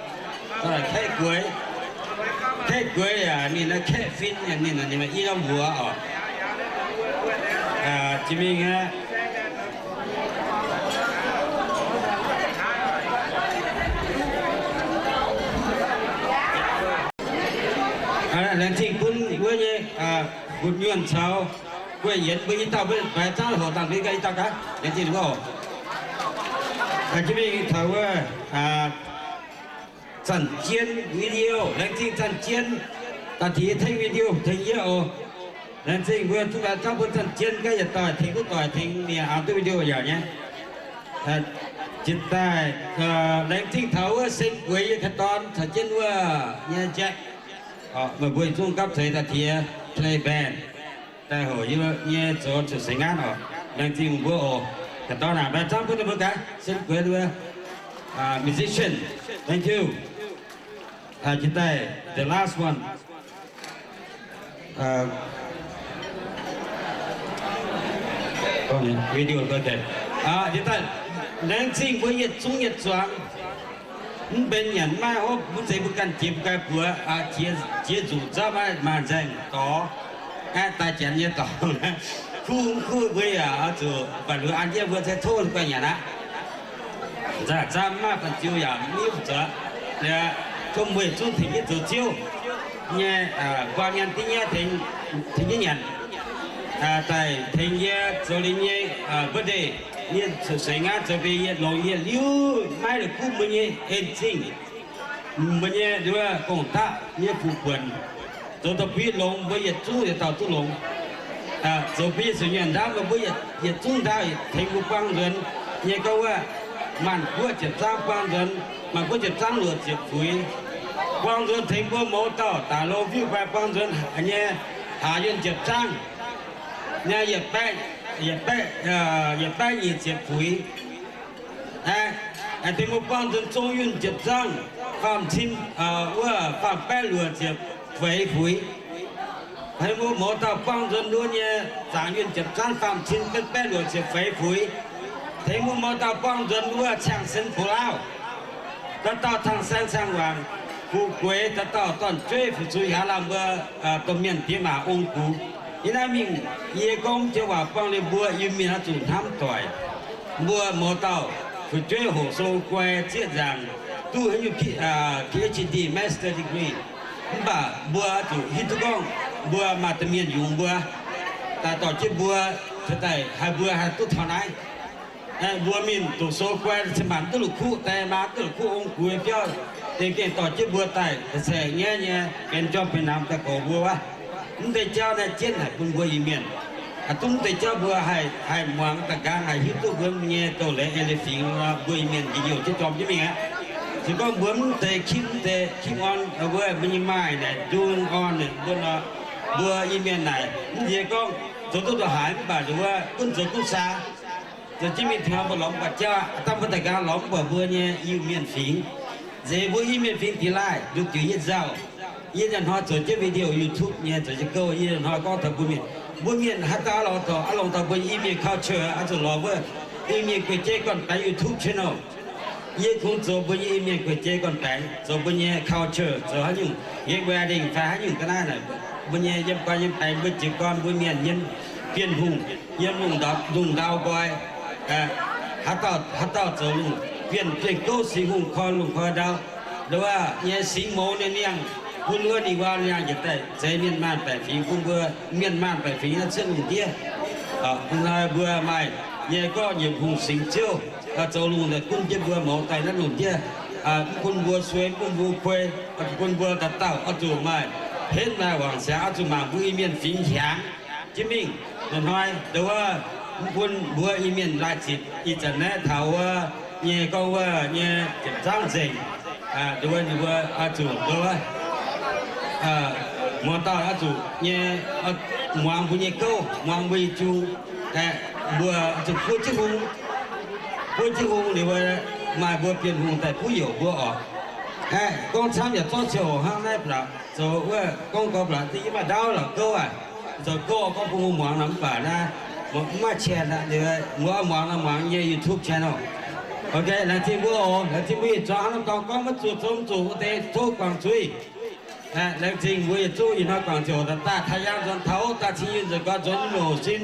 Kaeqv Gueix. Kaeqv Gueix yaac ninh naaiv Kaeqv Fin, ninh, ninh maaih i norm mbuox oc. Jiex mingh aqv. Laengz zingh bun wuov nyei Gu Nyuonh caux Guei Yienx mbuo i dauh, mbuo baeqc zaangv hoc dangh mbuo ganh i dauh gaax. Laengz zingh mbuo oc. Jiex mingh taux wuov Zanc Jien video, laengz zingh Zanc Jien, daaih tengx yie tengx video tengx yie oc. Laengz zingh mbuo zungv baeqc zaangv bun Zanc Jien gaax yietc doic tengx duqv doic tengx ninh aqc duqv video yaac nyei. Jiex daaih laengz zingh taux wuov Sen Gueix yie ga'dorn caux jienv wuov nyei Jack. Meih mbuo zungv gapv zeiz daaih tengx play band daaih hoc yie nyei zoux zuqc seix ngaanv oc. Laengz zingh mbuo oc. Ga'dorn aac, baeqc zaangv bun ninh mbuo gaax, Sen Gueix wuov musician. Thank you. Jiex daaih the last one. Video, okay. Jiex daaih laengz zingh mbuo yietc zungv yietc zuangx. Mv benx nyanc maiv hopv, mv zeiz mbuo ganh jiex mbuo ganh buoz, jiex nzuqc nzauv maiv maaih nzaeng dorh, aeqv, daaih janx nyei dorngx. Kuv mv kuv mbuo yaac oix zuqc baac liuz an jienv mbuo se tov guai nyanc aqv. Nzauh zaav maaih fan-ziu yaac mv zuqc. Tov mbuo yietc zungv tengx jienv zoux ziouv nyei, buang mienh dingv nyei tengx jienv nyanc. Daaih tengx yie zoux liuz nyei birthday, yie seix ngaanv zoux bun yie longx yie liuz maiv la'kuqv mbuo nyei en zingh, mbuo nyei nduov gong-daqv nyei fuqv buonc, zoux daaih bun yie longx, mbuo yietc zungv yietc dauh duqv longx. Zoux bun Yesu nyanc ndaamv, mbuo yietc zungv ndaauv tengx mbuo buang nzuonx nyei gorngv wuov, maanc guoqv ziepc zangv buang nzuonx, maanc guoqv ziepc zangv luoqc ziepc fuix buang nzuonx tengx mbuo mouz dauh daaih lorz fiuv fai buang nzuonx nyei, haaz yunh ziepc zangv nyei, yietc baeqv, yietc baeqv nyic ziepc fuix. Tengx mbuo buang nzuonx zong yunh ziepc zangv, faam cin, wuov faam baeqv luoqc ziepc feix fuix. Tengx mbuo mouz dauh buang nzuonx nduov nyei, zaangc yunh ziepc zangv, faam cin betv baeqv luoqc ziepc feix fuix. Tengx mbuo mouz dauh buang nzuonx wuov ciangh sen fu lauv, dauh dauh tang saeng ciangh waangc, fu'jueiv dauh dauh dorn-jueiv fu'jueiv hiaangx laanh mbuo domh mienh diex maac ong-gux. Yie naaiv mingh, yie gorngv joux waac buangh liuz mbuo Iu-Mienh oix zuqc hnamv doic. Mbuo mouz dauh fu'jueiv hoqc sou guai zieqv nzaangc, duqv haaix nyungc P H D, master degree, mv baac mbuo oix zuqc hiuv duqv gorngv mbuo maaih domh mienh yungz mbuo, daaih dorh jienv mbuo, daaih haih mbuo haih duqv taux naaiv. Mbuo mingh doqc sou guai cin-maanc duqv la'kuqv, daaih maa duqv la'kuqv ong-gux biauv, dengh gengh dorh jienv mbuo daaih da'saeqc nyaiv nyei benx jorm benx namx daaih goux mbuo wuov. Mv deix jauv naaiv jienv haic bun mbuo Iu-Mienh. Aa, duqv mv deix jauv mbuo haih, haih muangx daaih nqaang haih hiuv duqv mbuo nyei doz-leiz eix leiz fingx nor, mbuo Iu-Mienh njiec youh jienv jorm jienv mingh aqv. Se gorngv mbuo mv deix keep, mv deix keep on, wuov mbuo nyei maaih naaic doing on naaic mbuo nor, mbuo Iu-Mienh naaic mv nziex gorngv zoux duqv ndongc haaix mv baac nduov gunv zoux gunv saa. Zoux jienv mingh tengx mbuo lorz mv buatc jauv, dangh mbuo daaih nqaang lorz mv buatc mbuo nyei Iu-Mienh fingx. Nzeix mbuo Iu-Mienh fingx dingx laaih nduqc diuc yie nzauh. Yie nyanc hnoi zoux jienv video YouTube nyei zoux jienv gouv, yie nyanc hnoi gorngv taux mbuo mienh. Mbuo mienh haaix dauh lorz taux, aa, longc taux mbuo nyei Iu-Mienh culture, aa, zuqc lorz wuov Iu-Mienh guei-jeiv gorn-baengx YouTube channel. Yie kungx zoux mbuo nyei Iu-Mienh guei-jeiv gorn-baengx, zoux mbuo nyei culture, zoux haaix nyungc, yiem wedding fai haaix nyungc ga'naaiv naaic, mbuo nyei yiem gorn yiem baengx, mbuo jiez gorn mbuo mienh yiem Bienh Hungh, yiem lungh ndau, lungh ndau nqoi, haaix dauh, haaix dauh zoux lungh, bienh, bienh gouv Singx Hungh koi lungh koi ndau, nduov nyei singx mouz nyei niangh, bun wuov ninh wuov niangh njiec daaih zeix mienh maanh baeqc fingx, bun mbuo mienh maanh baeqc fingx naaiv cietv lungh ndiev. Hnoi mbuo maaih nyei gorngv nyiemc hungh singx ziouv zoux lungh daaih gunv jienv mbuo mouz daaih naaiv lungh ndiev, mv bun mbuo suei, mv bun mbuo kuei, bun mbuo dauh dauh oix zuqc maaih henv maaih wangc siangx, oix zuqc mangc mbuo Iu-Mienh fingx hiaangx jienv mingh. Nyanc hnoi nduov, mv bun mbuo Iu-Mienh laaih zitc ih zanc naaiv taux wuov nyei gorngv wuov nyei ziepc zangv nzengc. Nduov ninh mbuo oix zuqc nduov muangx dauh oix zuqc nyei muangx mbuo nyei gouv, muangx mbuo nyei jung. Mbuo zuqc buov jienv hung, buov jienv hung liuz maaih mbuo Bienh Hungh daaih buov youc mbuo oc. Gorngv camv yaac zorqv ziangh hoc hnangv naaiv baac zoux wuov gorngv gorx baac za'gengh maaih ndaauv la'gouv aac, zoux gouv gorngv bun mbuo muangx nor mv baac naaiv Mv maaih channel aqv, mbuo muangx nor muangx yie nyei YouTube channel. Ok, laengz zingh mbuo oc. Laengz zingh mbuo yietc zungv hnangv nor dorng gorngv maiv zuqc zong zuqc wuov deix tov guangc zuiz. Laengz zingh mbuo yietc zungv ih hnoi guangc ziouc daaih taaih yaang nzuonx taux daaih cing nyei nzuonx gorx nzuonx loc sin,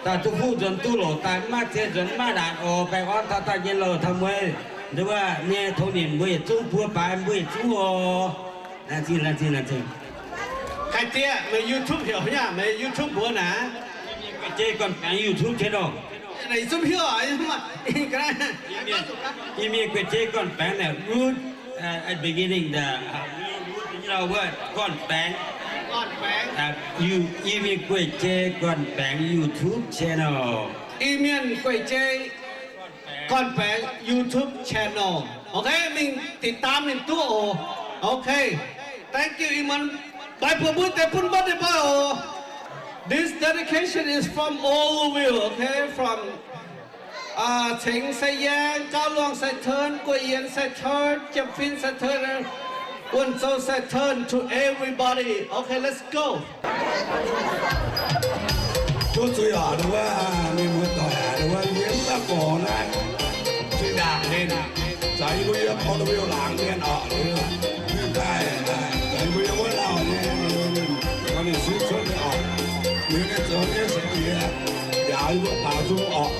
daaih duqv fuqv nzuonx duqv loc daaih mv maaih zien nzuonx mv maaih naanc oc. Baengh orn taux daaih nyei louh taux mueiz, nduov nyei tongx nimc mbuo yietc zungv buo baaix mbuo yietc zungv oc. Laengz zingh, laengz zingh, laengz zingh. Kaaix diex, meih YouTube heuc haaix nyungc? Meih YouTube mbuox naaic. Gueic Jei Gorn-Baengx YouTube channel. Yie mienh Gueic Jei Gorn-Baengx naaic, root, uh, at beginning the, uh, root, you know what, Gorn-Baengx. Uh, you, yie mienh Gueic Jei Gorn-Baengx YouTube channel. Yie mienh Gueic Jei Gorn-Baengx YouTube channel. Ok, mingh ติดตาม ninh duqv oc. Ok. Thank you, ih muonz mbaix buoz-mbuo deix bun mbuo deix baav oc. This dedication is from all of you, okay? From, uh, Ceng Sai Yaeng, Gauv Luang Sai Teun, Guei Yienx Sai Teun, Jiepv Fin Sai Teun, Wuonh Zou Sai Teun, to everybody. Okay, let's go. Duqv zuiz oc, nduov, mienh muoz-doic aac, nduov, yie mv daaih gorx naaiv, zuiz ndaangc ninh. Zaaix yie mbuo yie korv-lienh laangz mienh oc, ninh daaih, zaaix yie mbuo yie wuov lauh nyei, ninh suiv cuotv nyei oc, ninh zoux nyei se jiex, njaaux yie mbuo baaux nzung oc.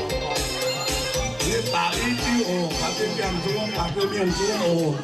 Yie baaux i diuh oc, baaux diuh mienh nzung, baaux diuh mienh nzung oc.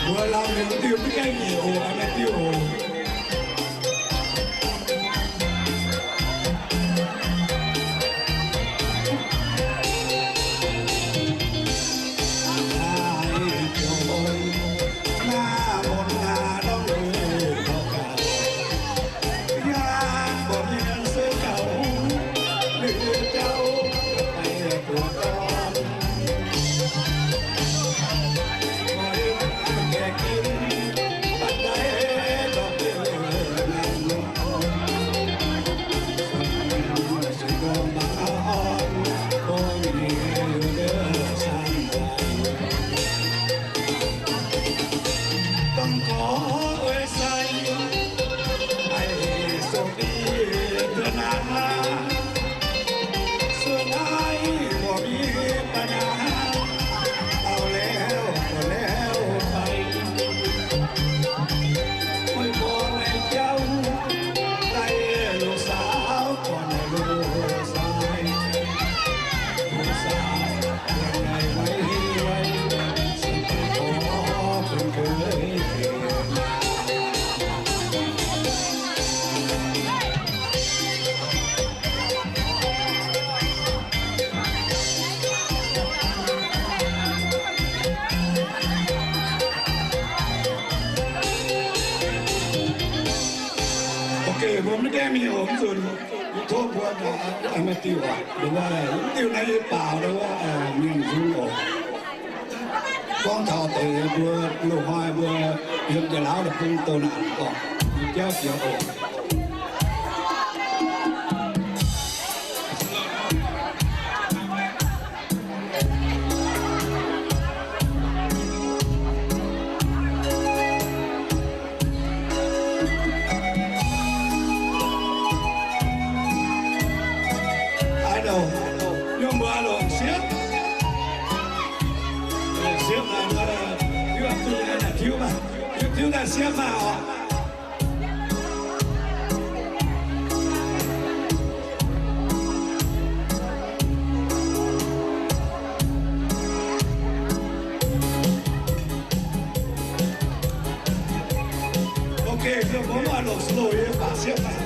Mbuo lamh mienh diuh mv gaengh nyiec oc, a'mienh diuh oc. Mbuo maiv gaengh mingh oc, mv zunc tov mbuo maaih diuh oc, mv diuh naaiv yie baaux mienh nzung oc. Gorngv taux deix mbuo loz-hnoi mbuo yiem diex laauv deic-bung doh naanc gorngv, jauv jiex oc. Ai dongh, yiem mbuo longc siepv, siepv naaiv, yiem zuqc naaiv tiuv maah, tiuv daaih siepv maah oc. Ok, mbuo maiv longc slow, yie baac siepv maah.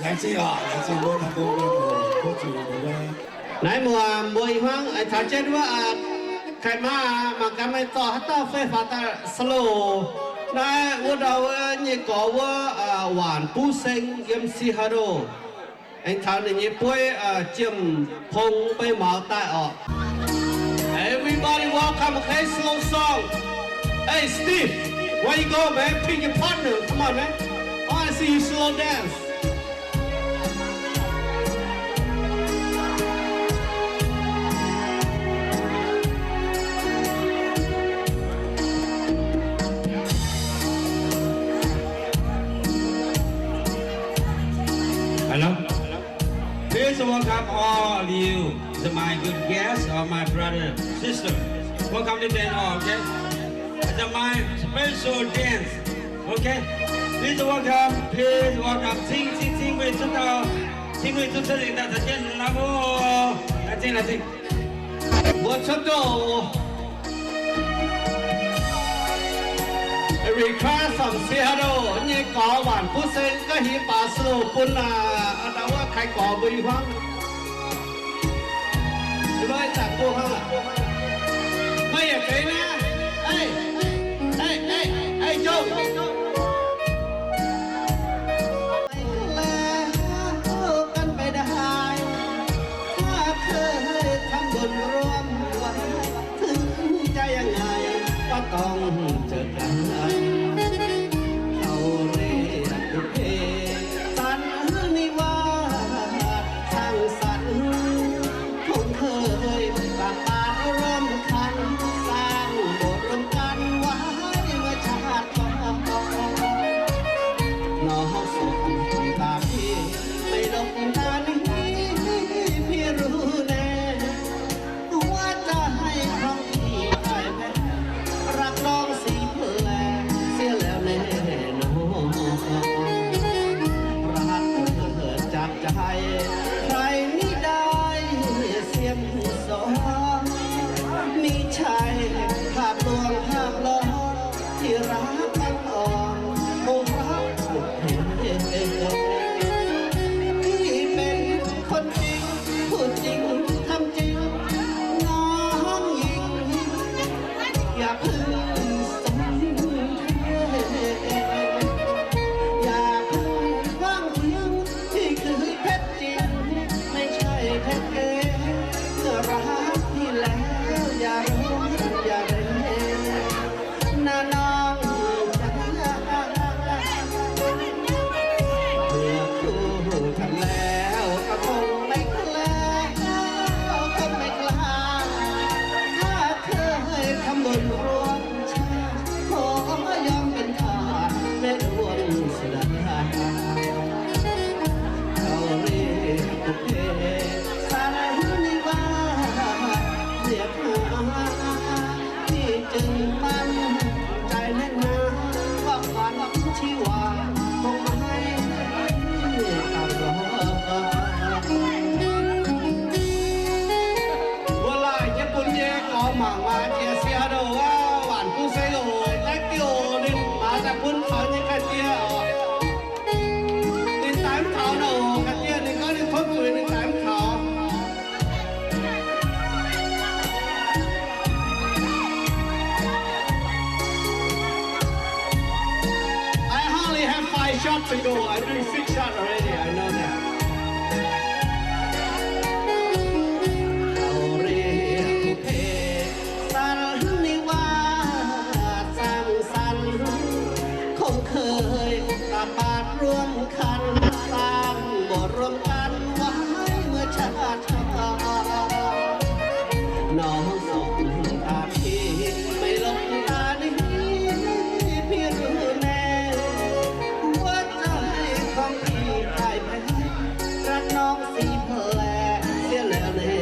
Laengz zingh oc, laengz zingh mbuo, mbuo zuqc mbuo. Naaiv muonz mbuo ih hmuangv taux jienv wuov, kaaix maa mangc gaax meih zorqv haaix dauh fei faaux daaih slow. Naaiv wuov ndau wuov nyei gorx wuov, Waanc Buv Seng yiem Seattle. Aengx taux ninh nyei bueiv, Jiem Pong, beiv maux daaih oc. Everybody welcome, okay, slow song. Hey, Steve, where you go, man? Pick your partner. Come on, man. I wanna see you slow dance. Hello. Please welcome all of you. These are my good guests, or my brother, sister. Welcome to them all, okay? It's my special dance, okay? Please welcome, please welcome. Cing, cing, cing, wei, zhen dao. Tin-Hungh zungv ceix lingc daaih caux jienv mbuo nor. Mbuo cuotv duqv request from Seattle nyei gorx Waanc Buv Seng gauh hiuv baaux sou bun aa, ndau wuov Kai Gorx mbuo i hmuangv. Loi zanc mbuo hmuangv aqv. Meih yietc feix naaiv, ei, ei, ei, ei, jomc. Gan beiv daaih haaix, hnangv keuv camv mbuonx nruomv, ถึงจะยังไงก็ต้องเจอกัน เขาเรียกบุพเพสันนิวาส สร้างสรรค์คงเคย ประกาศร่วมคัน สร้างบทรวมกันไว้เมื่อชาติก่อน น้องสบตาพี่ ไม่หลบตานี้ พี่รู้แน่ หัวใจของพี่พ่ายแพ้ รักน้องสีแผลงเสียแล้วแน่นอน รักเกิดจากใจ ใครมิได้เสียมสอง มิใช่ภาพลวงภาพหลอน ที่รักบังอ่อน คงรักสุดเพียง พี่เป็นคนจริง พูดจริง ทำจริง น้องหญิง อย่าเพิ่งสนเท อย่าเพิ่งคว้างทิ้ง พี่คือเพชรจริง ไม่ใช่เพชรเก๊ เมื่อรักพี่แล้วอย่าร้องอย่าเร่ น้าน้องจ๋า เมื่อคู่กันแล้วก็คงไม่แคล้ว ก็คงไม่คลาด ถ้าเคยทำบุญร่วมชาติ ขอยอมเป็นทาสแม่ดวงสุดา เขาเรียกบุพเพสันนิวาส เรียกหา พี่จึงมั่นใจแน่นหนา ว่าขวัญชีวาคงไม่ต่ำรอง Mbuo laaic nyei bun nyei gorx mangc maaz jiex Seattle wuov Waanc Buv Seng oc, thank you oc. Ninh maaz daaih bun taux nyei ga'ndiev oc. Ninh daaih mv taux nor oc, ga'ndiev ninh gorngv ninh tov zuiz ninh daaih mv taux. I only have five shots to go. I drink six shots already. I know that. เขาเรียกบุพเพสันนิวาส สร้างสรรค์คงเคย ประกาศร่วมคัน สร้างบทรวมกันไว้เมื่อชาติก่อน น้องสบตาพี่ ไม่หลบตานี้ พี่รู้แน่ หัวใจของพี่พ่ายแพ้ รักน้องสีแผลงเสียแล้วแน่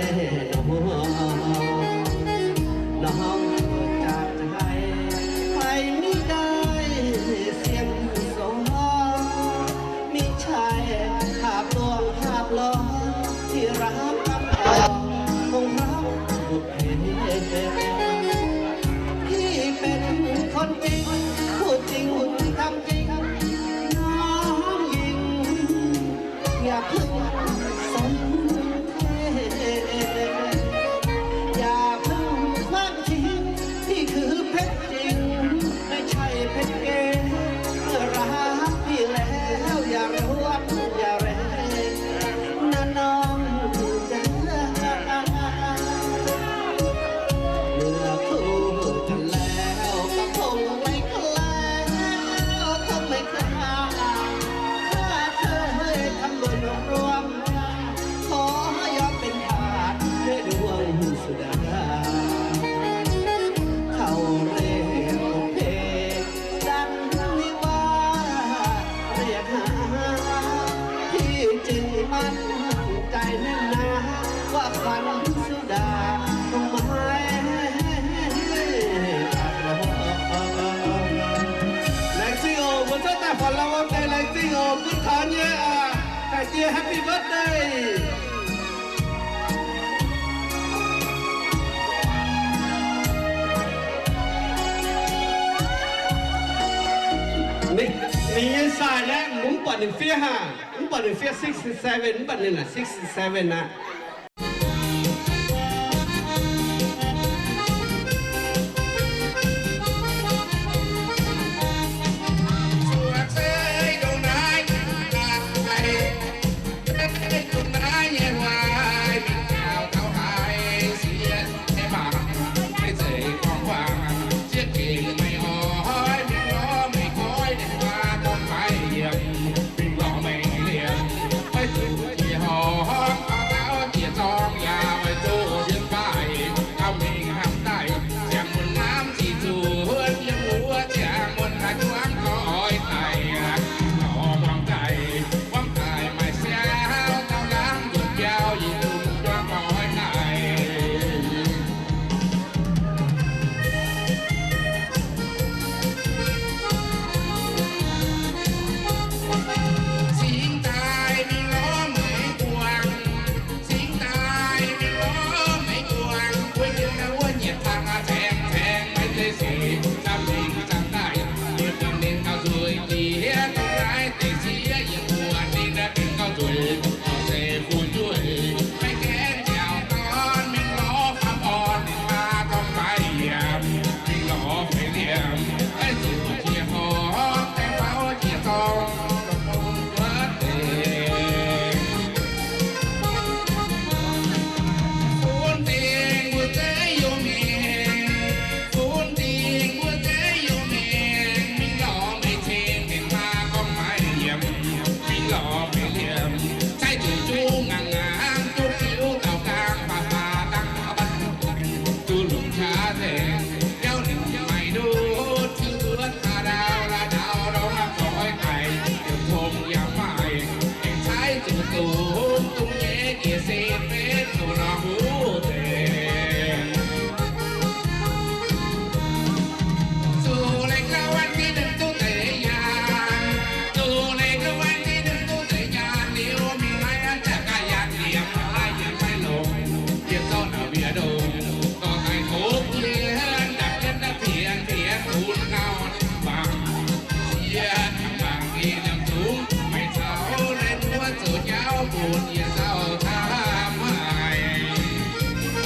นอน น้องจากใจ ใครมิได้เสียงสอง มิใช่ภาพลวงภาพหลอน ที่รักบังอ่อน คงรักบุพเพ พี่เป็นคนจริง พูดจริง ทำจริง น้องหญิง อย่าเพิ่งสนเท อย่าเพิ่งคว้างทิ้ง พี่คือเพชรจริง ไม่ใช่เพชรเก๊ เมื่อรักพี่แล้วอย่าร้อนอย่าเร่ นะน้องจ๋า เมื่อคู่กันแล้วก็คงไม่แคล้ว คงไม่คลาด ถ้าเคยทำบุญร่วม ขอยอมเป็นทาสแม่ดวงสุดา เขาเรียกบุพเพสันนิวาส เรียกหา พี่จึงมั่นใจแน่นหนา ว่าขวัญสุดาคงไม่ Laengz zingh oc, mbuo cuotv daaih faaux lamh wuom deix laengz zingh oc, bun taux nyei aac. Happy birthday! Ninh, ninh nyei size naaiv, mv baac ninh fiev hnangv, mv baac ninh fiev sixty-seven, mv baac ninh naaic sixty-seven aqv. Singx daaih mingh lorz meix guangc, singx daaih mingh lorz meix guangc, wuov nyungc wuov nyietc dangh aah, caengx caengx maiv zeiz sic, camv mingh camv daaih, yie buatc ninh gauh nzueic jiex, dongh naaiv deix sieqv yie buatc ninh aah, gengh gauh nzueic, gauh zeiz fu'jueiv, maiv gaengh nziaauc dorn, mingh lorz faam orn, ninh maa dorng maiv yiemc, mingh lorz feix liemh, maiv zuqc jiex horngz, daaih faaux jiex zorng. Wuov deix, bun dingc wuov zeiv youz mengh, bun dingc wuov zeiv youz mengh, mingh lorz meix ceng, ninh maa gorngv maiv yiemc, mingh lorz feix liemh, cai zuqc juv ngaangc ngaangc, juv fiuv gauh gaang, baac baac dangh duqv longc qaqv nzengc, biauv ninh maiv nduov, tiuv nduov taa ndau, la'ndau ndorm aqv, zoix daic, yietc tong yaac maaih, aengx cai zuqc dongh dongh nyei jiex se benx doqc nor huv deix. Zuqc lengh ga'wanc dinh ninh duqv deix nyaanh, zuqc lengh ga'wanc dinh ninh duqv deix nyaanh liuz, mingh maiv jaax ga'yaanh liemh, maiv yietc maiv longx, yietc zorqv naaic mbiaec ndongc, dorh daaih topv jienv, dapv jienv naaiv tienx tienx bun ngau mangc. Yie mangc i liemh zungv, meih caux naaiv wuov zoux jauv bun yie nzauh camv haic.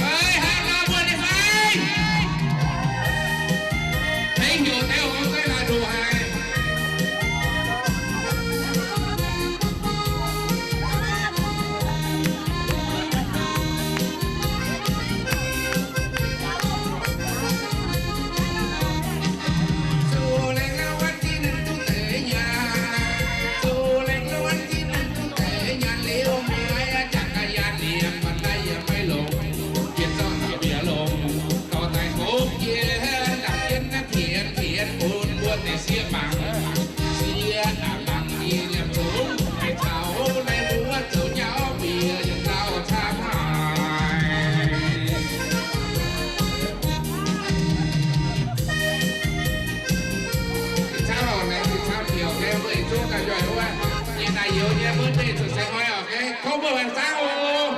Eix, hnangv nor mbuo ninh fai? Tengx heuc deix oc, ga'naaiv nduqc haic. Zuqc lengh ga'wanc dinh ninh duqv deix nyaanh, zuqc lengh ga'wanc dinh ninh duqv deix nyaanh liuz, mingh maiv jaax ga'yaanh liemh, maiv naaiv yie maiv longx, yietc zorqv naaic mbiaec longx, dorh daaih topv jienv, dapv jienv naaiv tienx tienx bun mbuo deix sieqv mangc. Sieqv aac, mangc i liemh zungv, meih caux naaiv wuov zoux jauv mbuo yietc dauh camv haic. Caux naaiv caux njoux nyei mbuo yietc zungv daaih njoih wuov, yie naaic youz nyei mbuo deix zuqc seix hnoi oc, kov mbuo waengx zaangv oc.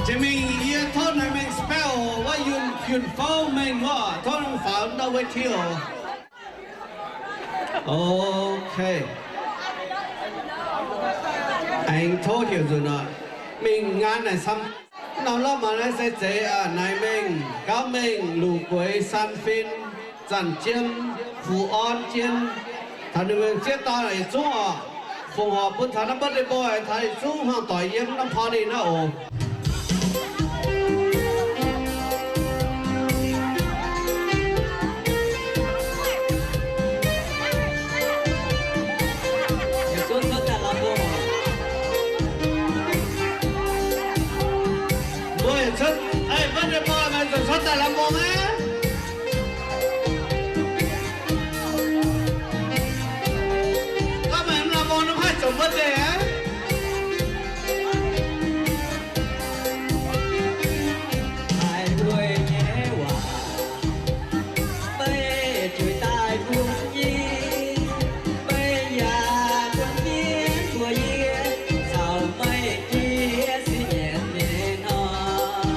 Jiex mingh yie tov naaiv mengh spell wuov yunh, yunh fouv mengh wuov, tov faaux ndau wuov tiuv. Ok. Aengx tov heuc nzunc nor, mingh nqaanv naaic camv. Norm lorqc maaih naaiv se zeiz aac, Naaiv Mengh, Gauv Mengh, Luc Gueix, San Fin, Zanc Jiem, Fu Orn Jien, taux ninh mbuo zieqv dorn yietc zungv oc. Fongc horc bun taux naaiv birthday boy taux yietc zungv hnangv doic yiem norm party naaiv oc. Yietc zungv cuotv daaih lamh mbong. Mbuo yietc zungv, ei, birthday boy maiv zuqc cuotv daaih lamh mbong aqv. Gorngv meih mv lamh mbong nor mv haih zoux birthday aqv. Haiz mbuo nyei waac, meih zuqc daaih bun yie, meih yaac bun jienv mbuox yie, caux meih jiex sieqv nyanc nyei hnoi.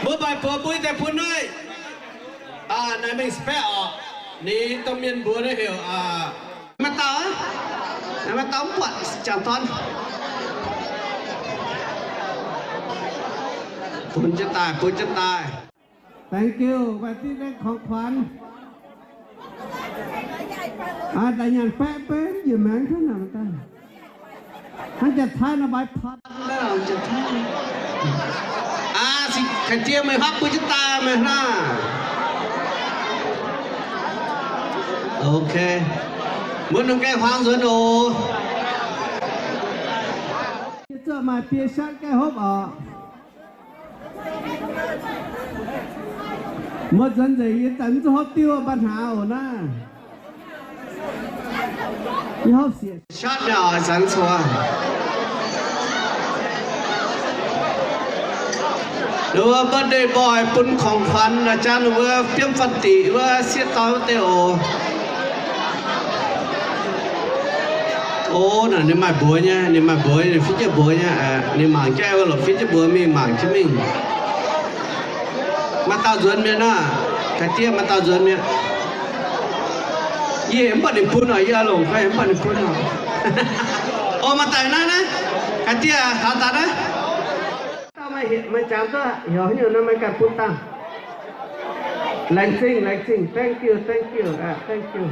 Mbuo maaih buoz mbuo deix bun naaiv. Naaiv mingh spec oc. Ninh domh mienh mbuox naaiv heuc, maaih dauh, maaih dauh mv buatc jangx dorn. Bun jienv daaih, bun jienv daaih. Thank you, วันนี้ได้ของขวัญ Aa, daaih nyanc baeqv beiv njiec maengx hnangv naaic daaih. Hnangv janx-taiv nor maiv patv. Aa, se ga'ndiev meih hapv bun jienv daaih meih hnangv. Ok. Mbuo lungh gaengh huaang nzuonx oc. Yie zuqc maaih biei shatv gaengh hopv oc. Mbuo nzuonx nzengc yie zanc mv zuqc hopv diuv mv baac hnangv oc naaiv. Yie hopv siec shatv nyei oc, zanc cuotv. Ninh mbuo birthday boy bun ของขวัญ aa, jangx ninh mbuo biomv faanh diqc wuov sieqv dorn wuov deix oc. O, naaic ninh maaih mbuox nyei, ninh maaih mbuox nyei, ninh fiev jienv mbuox nyei, ninh mangc jienv wuov lorqc, fiev jienv mbuox mingh, mangc jienv mingh. Maaih dauh nzuonx mi'aqv naaiv, ga'ndiev maaih dauh nzuonx mi'aqv. Yie mv buatc ninh bun oc, yie longc fai mv buatc ninh bun oc. O, maaih daaih naaiv naaiv, ga'ndiev taux daaih naaiv. Dauh maaih jangx duqv heuc haaix nyungc nor maaih ganh bun dangh. Laengz zingh, laengz zingh, thank you, thank you, thank you.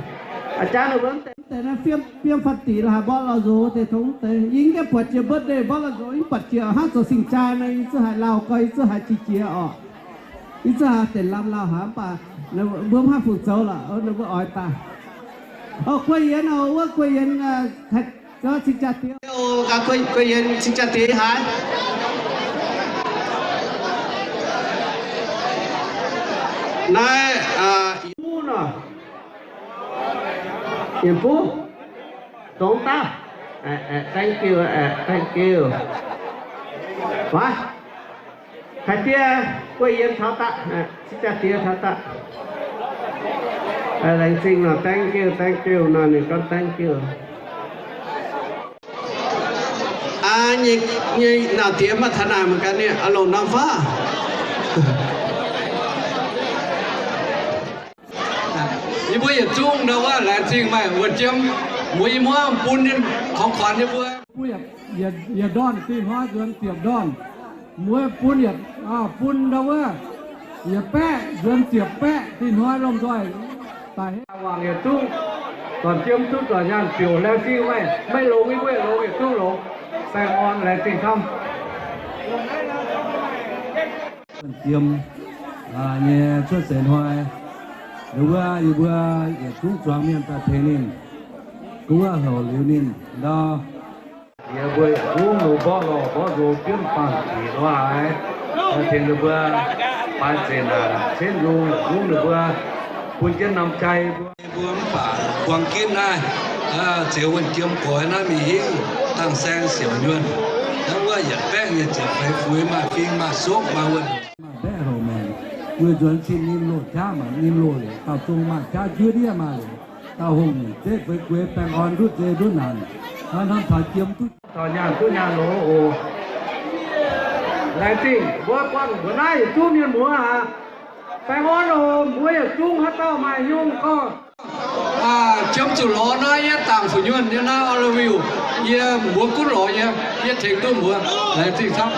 Aa, jangx ninh mbuo mv deix naaiv fiev, fiev faanh diqc la'haaix mborqv lauh nzox deix tongx mv deix. Yie mv gaengh buatc jiex birthday mborqv lauh nzox, yie mv buatc jiex hnangv zoux sing-jaa nor, yie zuqc haiz lauh gau, yie zuqc haiz qiex jiez oc. Yie zuqc haiz denc lamh lauh haic mv baac mbuo mv haih fungc zoux lorqc, ninh mbuo oix daaih. O, Guei Yienx oc, wuov Guei Yienx, cing-jaa diex. Guei Yienx cing-jaa diex haiz. Naaiv, Yietc Buv nor. Yietc Buv, dongh daaih. Thank you, thank you. Haaix dieh, Guei Yienx taux daaih, cing-jaa diex taux daaih. Laengz zingh nor, thank you, thank you nor, ninh gorngv thank you. Aa, nyei, nyei nauz diex maaih taux naaic mangc gaax, ninh oix longc norm faav. Yie mbuo yietc zungv ndau wuov laengz zingh maaih wuonh jiem, muoz yie muoz bun ninh ของขวัญ yie mbuo. Bun yietc ndorn, dinh hnoi nzuonx ziepc ndorn. Muoz bun yietc, bun ndau wuov yietc baeqv, nzuonx ziepc baeqv, dinh hnoi lomh nzoih daaih. Wangc yietc zungv, zornc jiem duqv zornc nyaanh ziouc laengz zingh meih, meih longx yie mbuo longx yietc zungv longx. Baengh orn laengz zingh camv. Jiem nyei cuotv seix hnoi, ndau wuov yie mbuo yietc zungv zuangx mienh daaih tengx ninh, gu wuov houc liuz ninh ndau. Yie mbuo yietc zungv lungh mborqv lorh mborqv nzox biomv faanh diqc lorz haaix, tengx ninh mbuo baaix zeqc naanc cenv nzung, yietc zungv ninh mbuo bun jienv norm jai mbuo. Mbuo mv baac buang ginv naaiv, zeux wuonh jiem goix naaiv mingh hingv dangh saeng siouc nyuonh. Hnangv wuov yietc baeqv nyei ziepc feix fuix maaih fing maaih sopv maaih wuonh. Maaih mbaeqv houc maengc, weic nzuonx cin ninh loz jaav maac ninh loz liuz, dauh zong maaih jaav njuov ndiev maaih liuz, dauh hungh nyeic zeqv feix gueix baengh orn ndutv zei ndutv naanc, hnoi hnoi taux jiem duqv taux nyaanh duqv nyaanh loz oc. Laengz zingh mbuo buangh mbuo naaiv yietc zungv mienh muoz aac. Baengh orn oc, mbuo yietc zungv haaix dauh maaih nyungc gorngv jiem zuqc lorz naaiv yie dangc fu'nyuonh nyei naaiv orleviuh, yie mbuox gunv lorz yie, yie tengx duqv mbuox. Laengz zingh camv.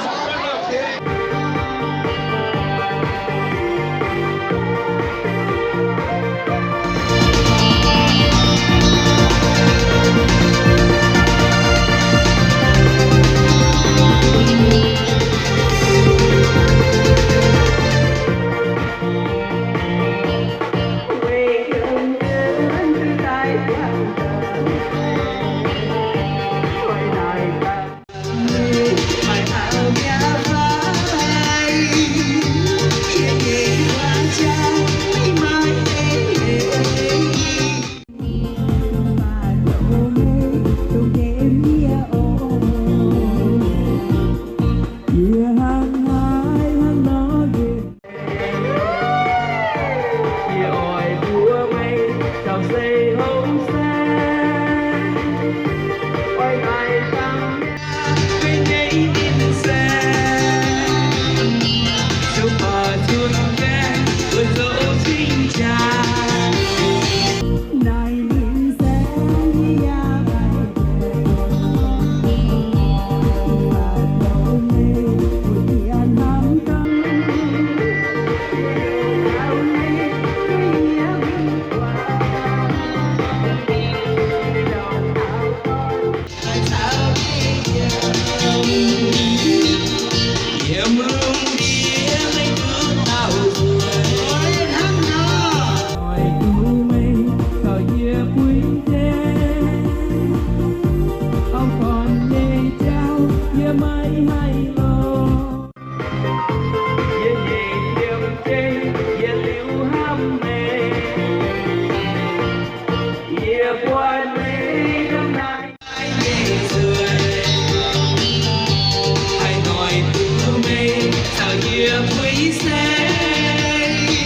Happy birthday, orc!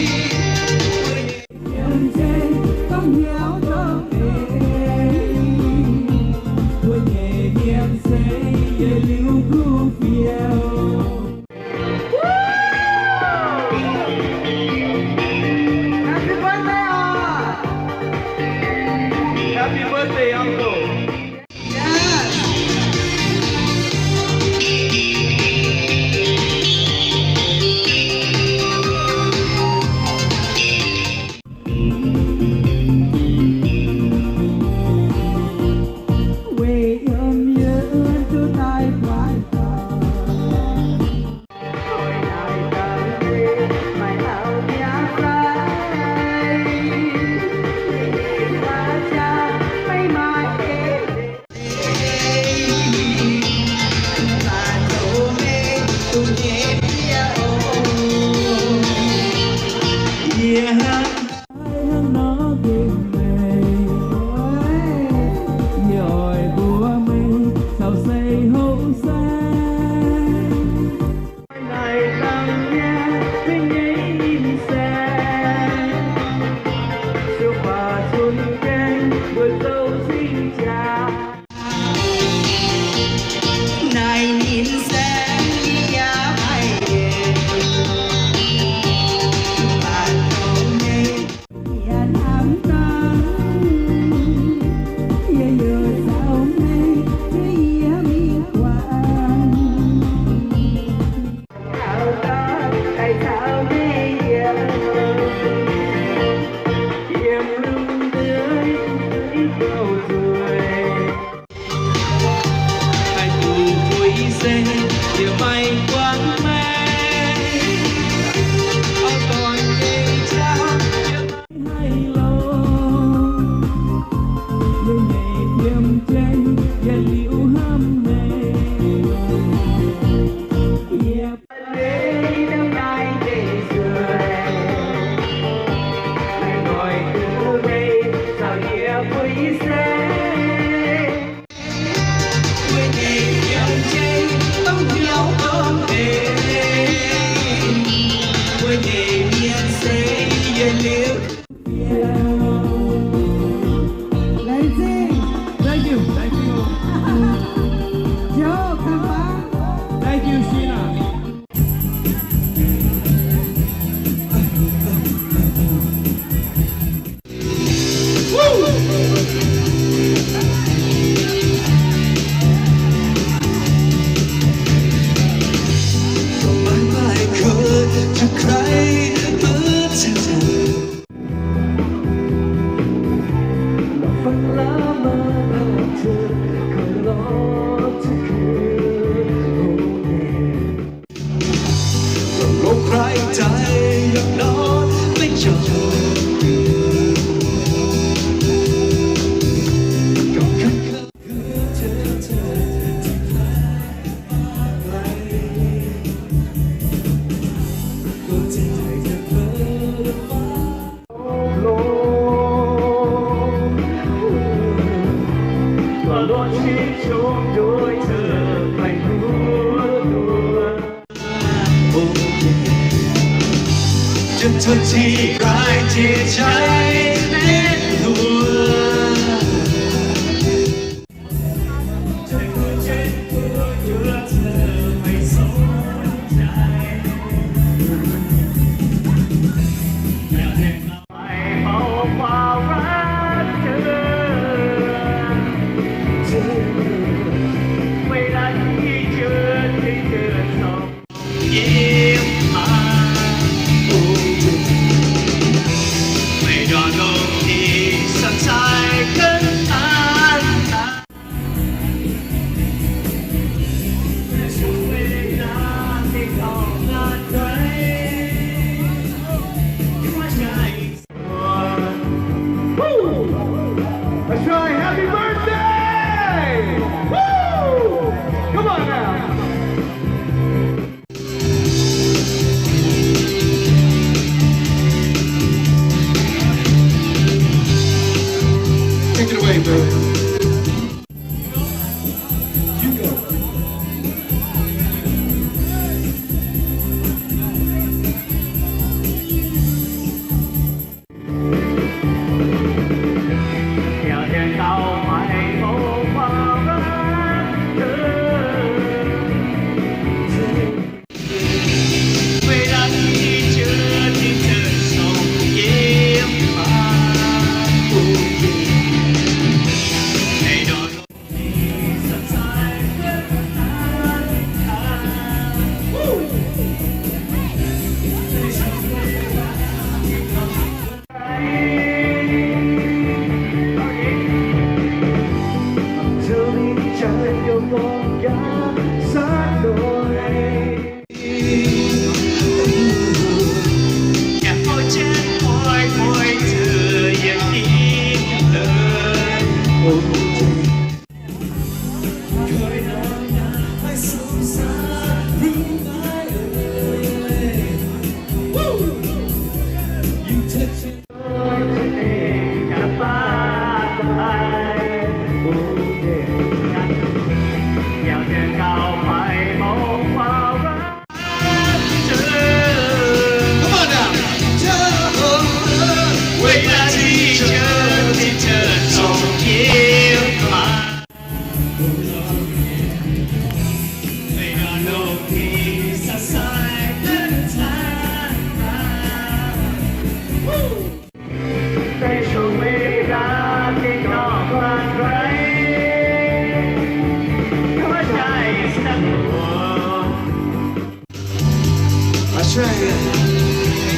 Happy birthday, uncle! Yes! Weic yiem yie duqv daaih guaix dauh. Yie hnangv nor gengh meih, yie oix mbuox meih caux se hoqc saeng. Naaic dangh nyei, meih nyei ninh saeng, siou baac cun gaeng mbuo zoux cing-jaa. Naaic ninh saeng yie yaac maiv yienc, baac dongh nyei. Yie hnamv dangh, yie youz caux meih, yie mingh guangc. Caux daaih caux meih yiem, yiem lungh ndiev i gouv nzueic. Haih duqv buix se yie maiv guangc meih, oix dorn nyei jauv yie maiv haih longx. Yie nyei fiem jeng yie liuz hnamv meih. Yie leiz daaih maaih deix nzueic, haih noic duqv meih caux yie buix se. Mbuo nyei fiem jeng dongh hnyouv dongh eix, mbuo nyei mienh se yie liuz. Thank you, thank you. Joe, come on. Thank you, Sheila.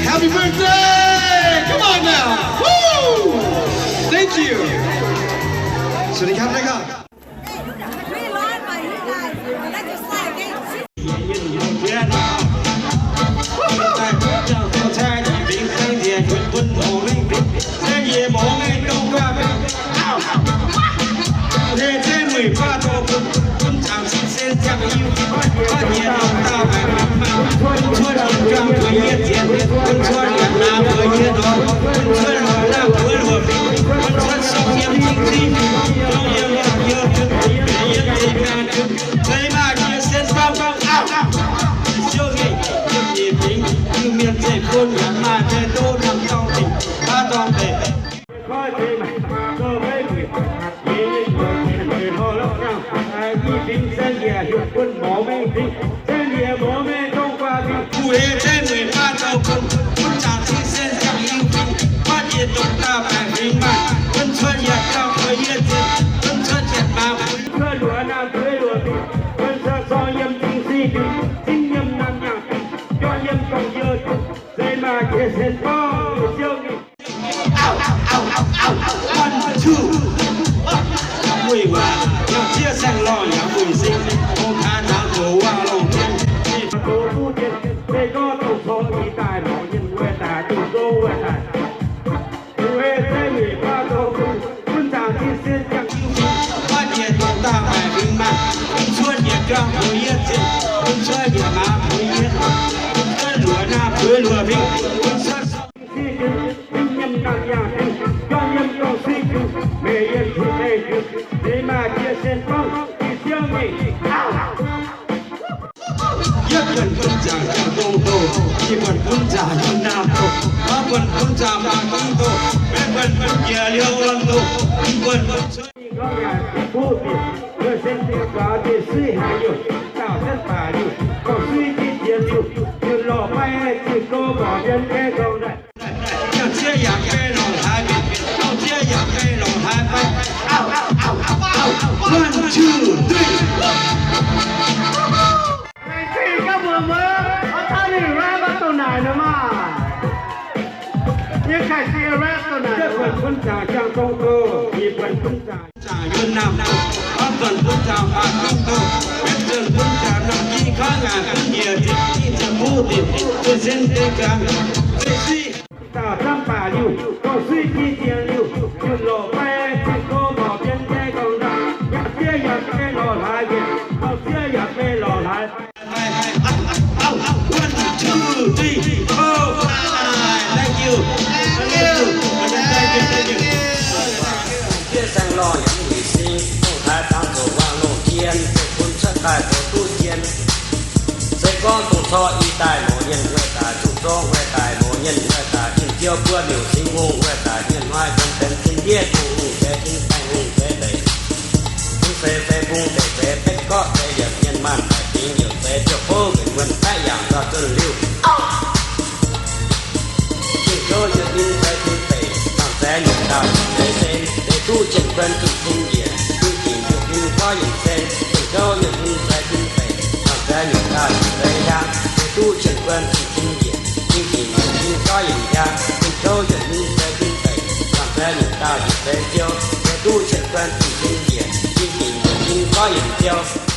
Happy birthday! Come on now! Woo! Thank you. สวัสดีครับ นะครับ One, two. Weic waac yangh zieqv saeng-lorh yaac weic sing, hungh kaaix taux zoux waac longc jienv. Se gorngv dongh corc ih daaih mangc mienh wuov daaih, dongh zong wuov daaih. Wuov se weic baav dongh bun zaangc jienv sin ziangh jiu fingx, baav jiex dongh daaih baeqc fingx maanh, bun cuotv yietc juang puix yietv zinh, bun cuotv yietc maaz puix yietv, bun cuotv luoqc naamh puix luoqc fingx, bun cuotv Sui jiu, yiem naamh yaangh jiu, juang yiem gong sui jiu, meix yiem zuqc meix jiu, zeix maaih jiex sen gorngv, ih ziouv mingh. Yietv buonc bun zaangc ziangh dong doh, i buonc bun zaangc yun naamh doh, faam buonc bun zaangc faatv ding doh, betv buonc bun jiex liouh wuom doh, i buonc bun cuotv Mingh gorngv yaac kuv bieqc, yaac sen diex guaax diex suiv haaix nyungc, dauh setv baac liuh, dorh suiv jienv jiex liuh, yiem lorh maiv ziuh gouv borqc mbienv gaeqv gorngv daaih. Yangh zieqv yaac gaeqv lorh haaix mienh, yangh zieqv yaac gaeqv lorh haaix maiv. One, two, three. Laengz zingh gaav mbuox mbuo, oix tauv ninh rap oix dongh naaic nor maah. Yie kaeqv ziex rap dongh naaic. Yietv buonc bun zaangc ziangh dong doh, i buonc bun zaangc zaangc yuonh naamh doh, faam buonc bun zaangc faatv ding doh, betv buonc bun zaangc norm jin kaav ngaanc bun njiec zipv jin ziepc buv dinh, zueiz sin deix gaanx, zueiz suiv dauh camv baac liuh, dorh suiv jiex liuh, yiem lorh maiv ziuh gouv borqc mbienv gaeqv gorngv daaih, yaac zieqv yaac gaeqv lorh hlaax yietc, dorh zieqv yaac gaeqv lorh hlaax. One, two, three, four, five. Thank you. Thank you. Thank you. Thank you. Zieqv saeng-lorh yaac mv wuic sing, dongh taaix dangx zoux waangh longh jien, zoux bun cuotv daaih zoux duqv jien. Se gorngv dongh corc ih daaih mouz nyienh wuov daaih, zuqc zorng wuov daaih, mouz nyienh wuov daaih, jin-ziou buo miuc singx hungh wuov daaih, mienh hnoi benx benx jin-ndiev, bungh hungh zeix jin-baengh, hungh zeix ndeic. Bungh zeix zeix bungh, ndeic zeix betv gorqv, zeix yietc mienh maanh daic fingx, yietc zeix ziouc bouv nqenc wuonh baeqv yaac nzauh zunh liuh. Jing-kouv yietc ninh zeix bun deic, zaangc zeix nyungc dauh yietc zeix sen, deix duqv cien-kuon zunh sin njiec, jing-dingc yietc ninh gorngv yienc sen, jing-kouv yietc ninh zeix bun deic, zaangc zeix nyungc dauh yietc zeix hiaang, deix duqv cien-kuon zunh sin njiec, jing-dingc yietc ninh gorngv yienc hiaang, jing-kouv yietc ninh zeix bun deic, zaangc zeix nyungc dauh yietc zeix ziou, deix duqv cien-kuon zunh sin njiec, jing-dingc yietc ninh gorngv yienc ziou.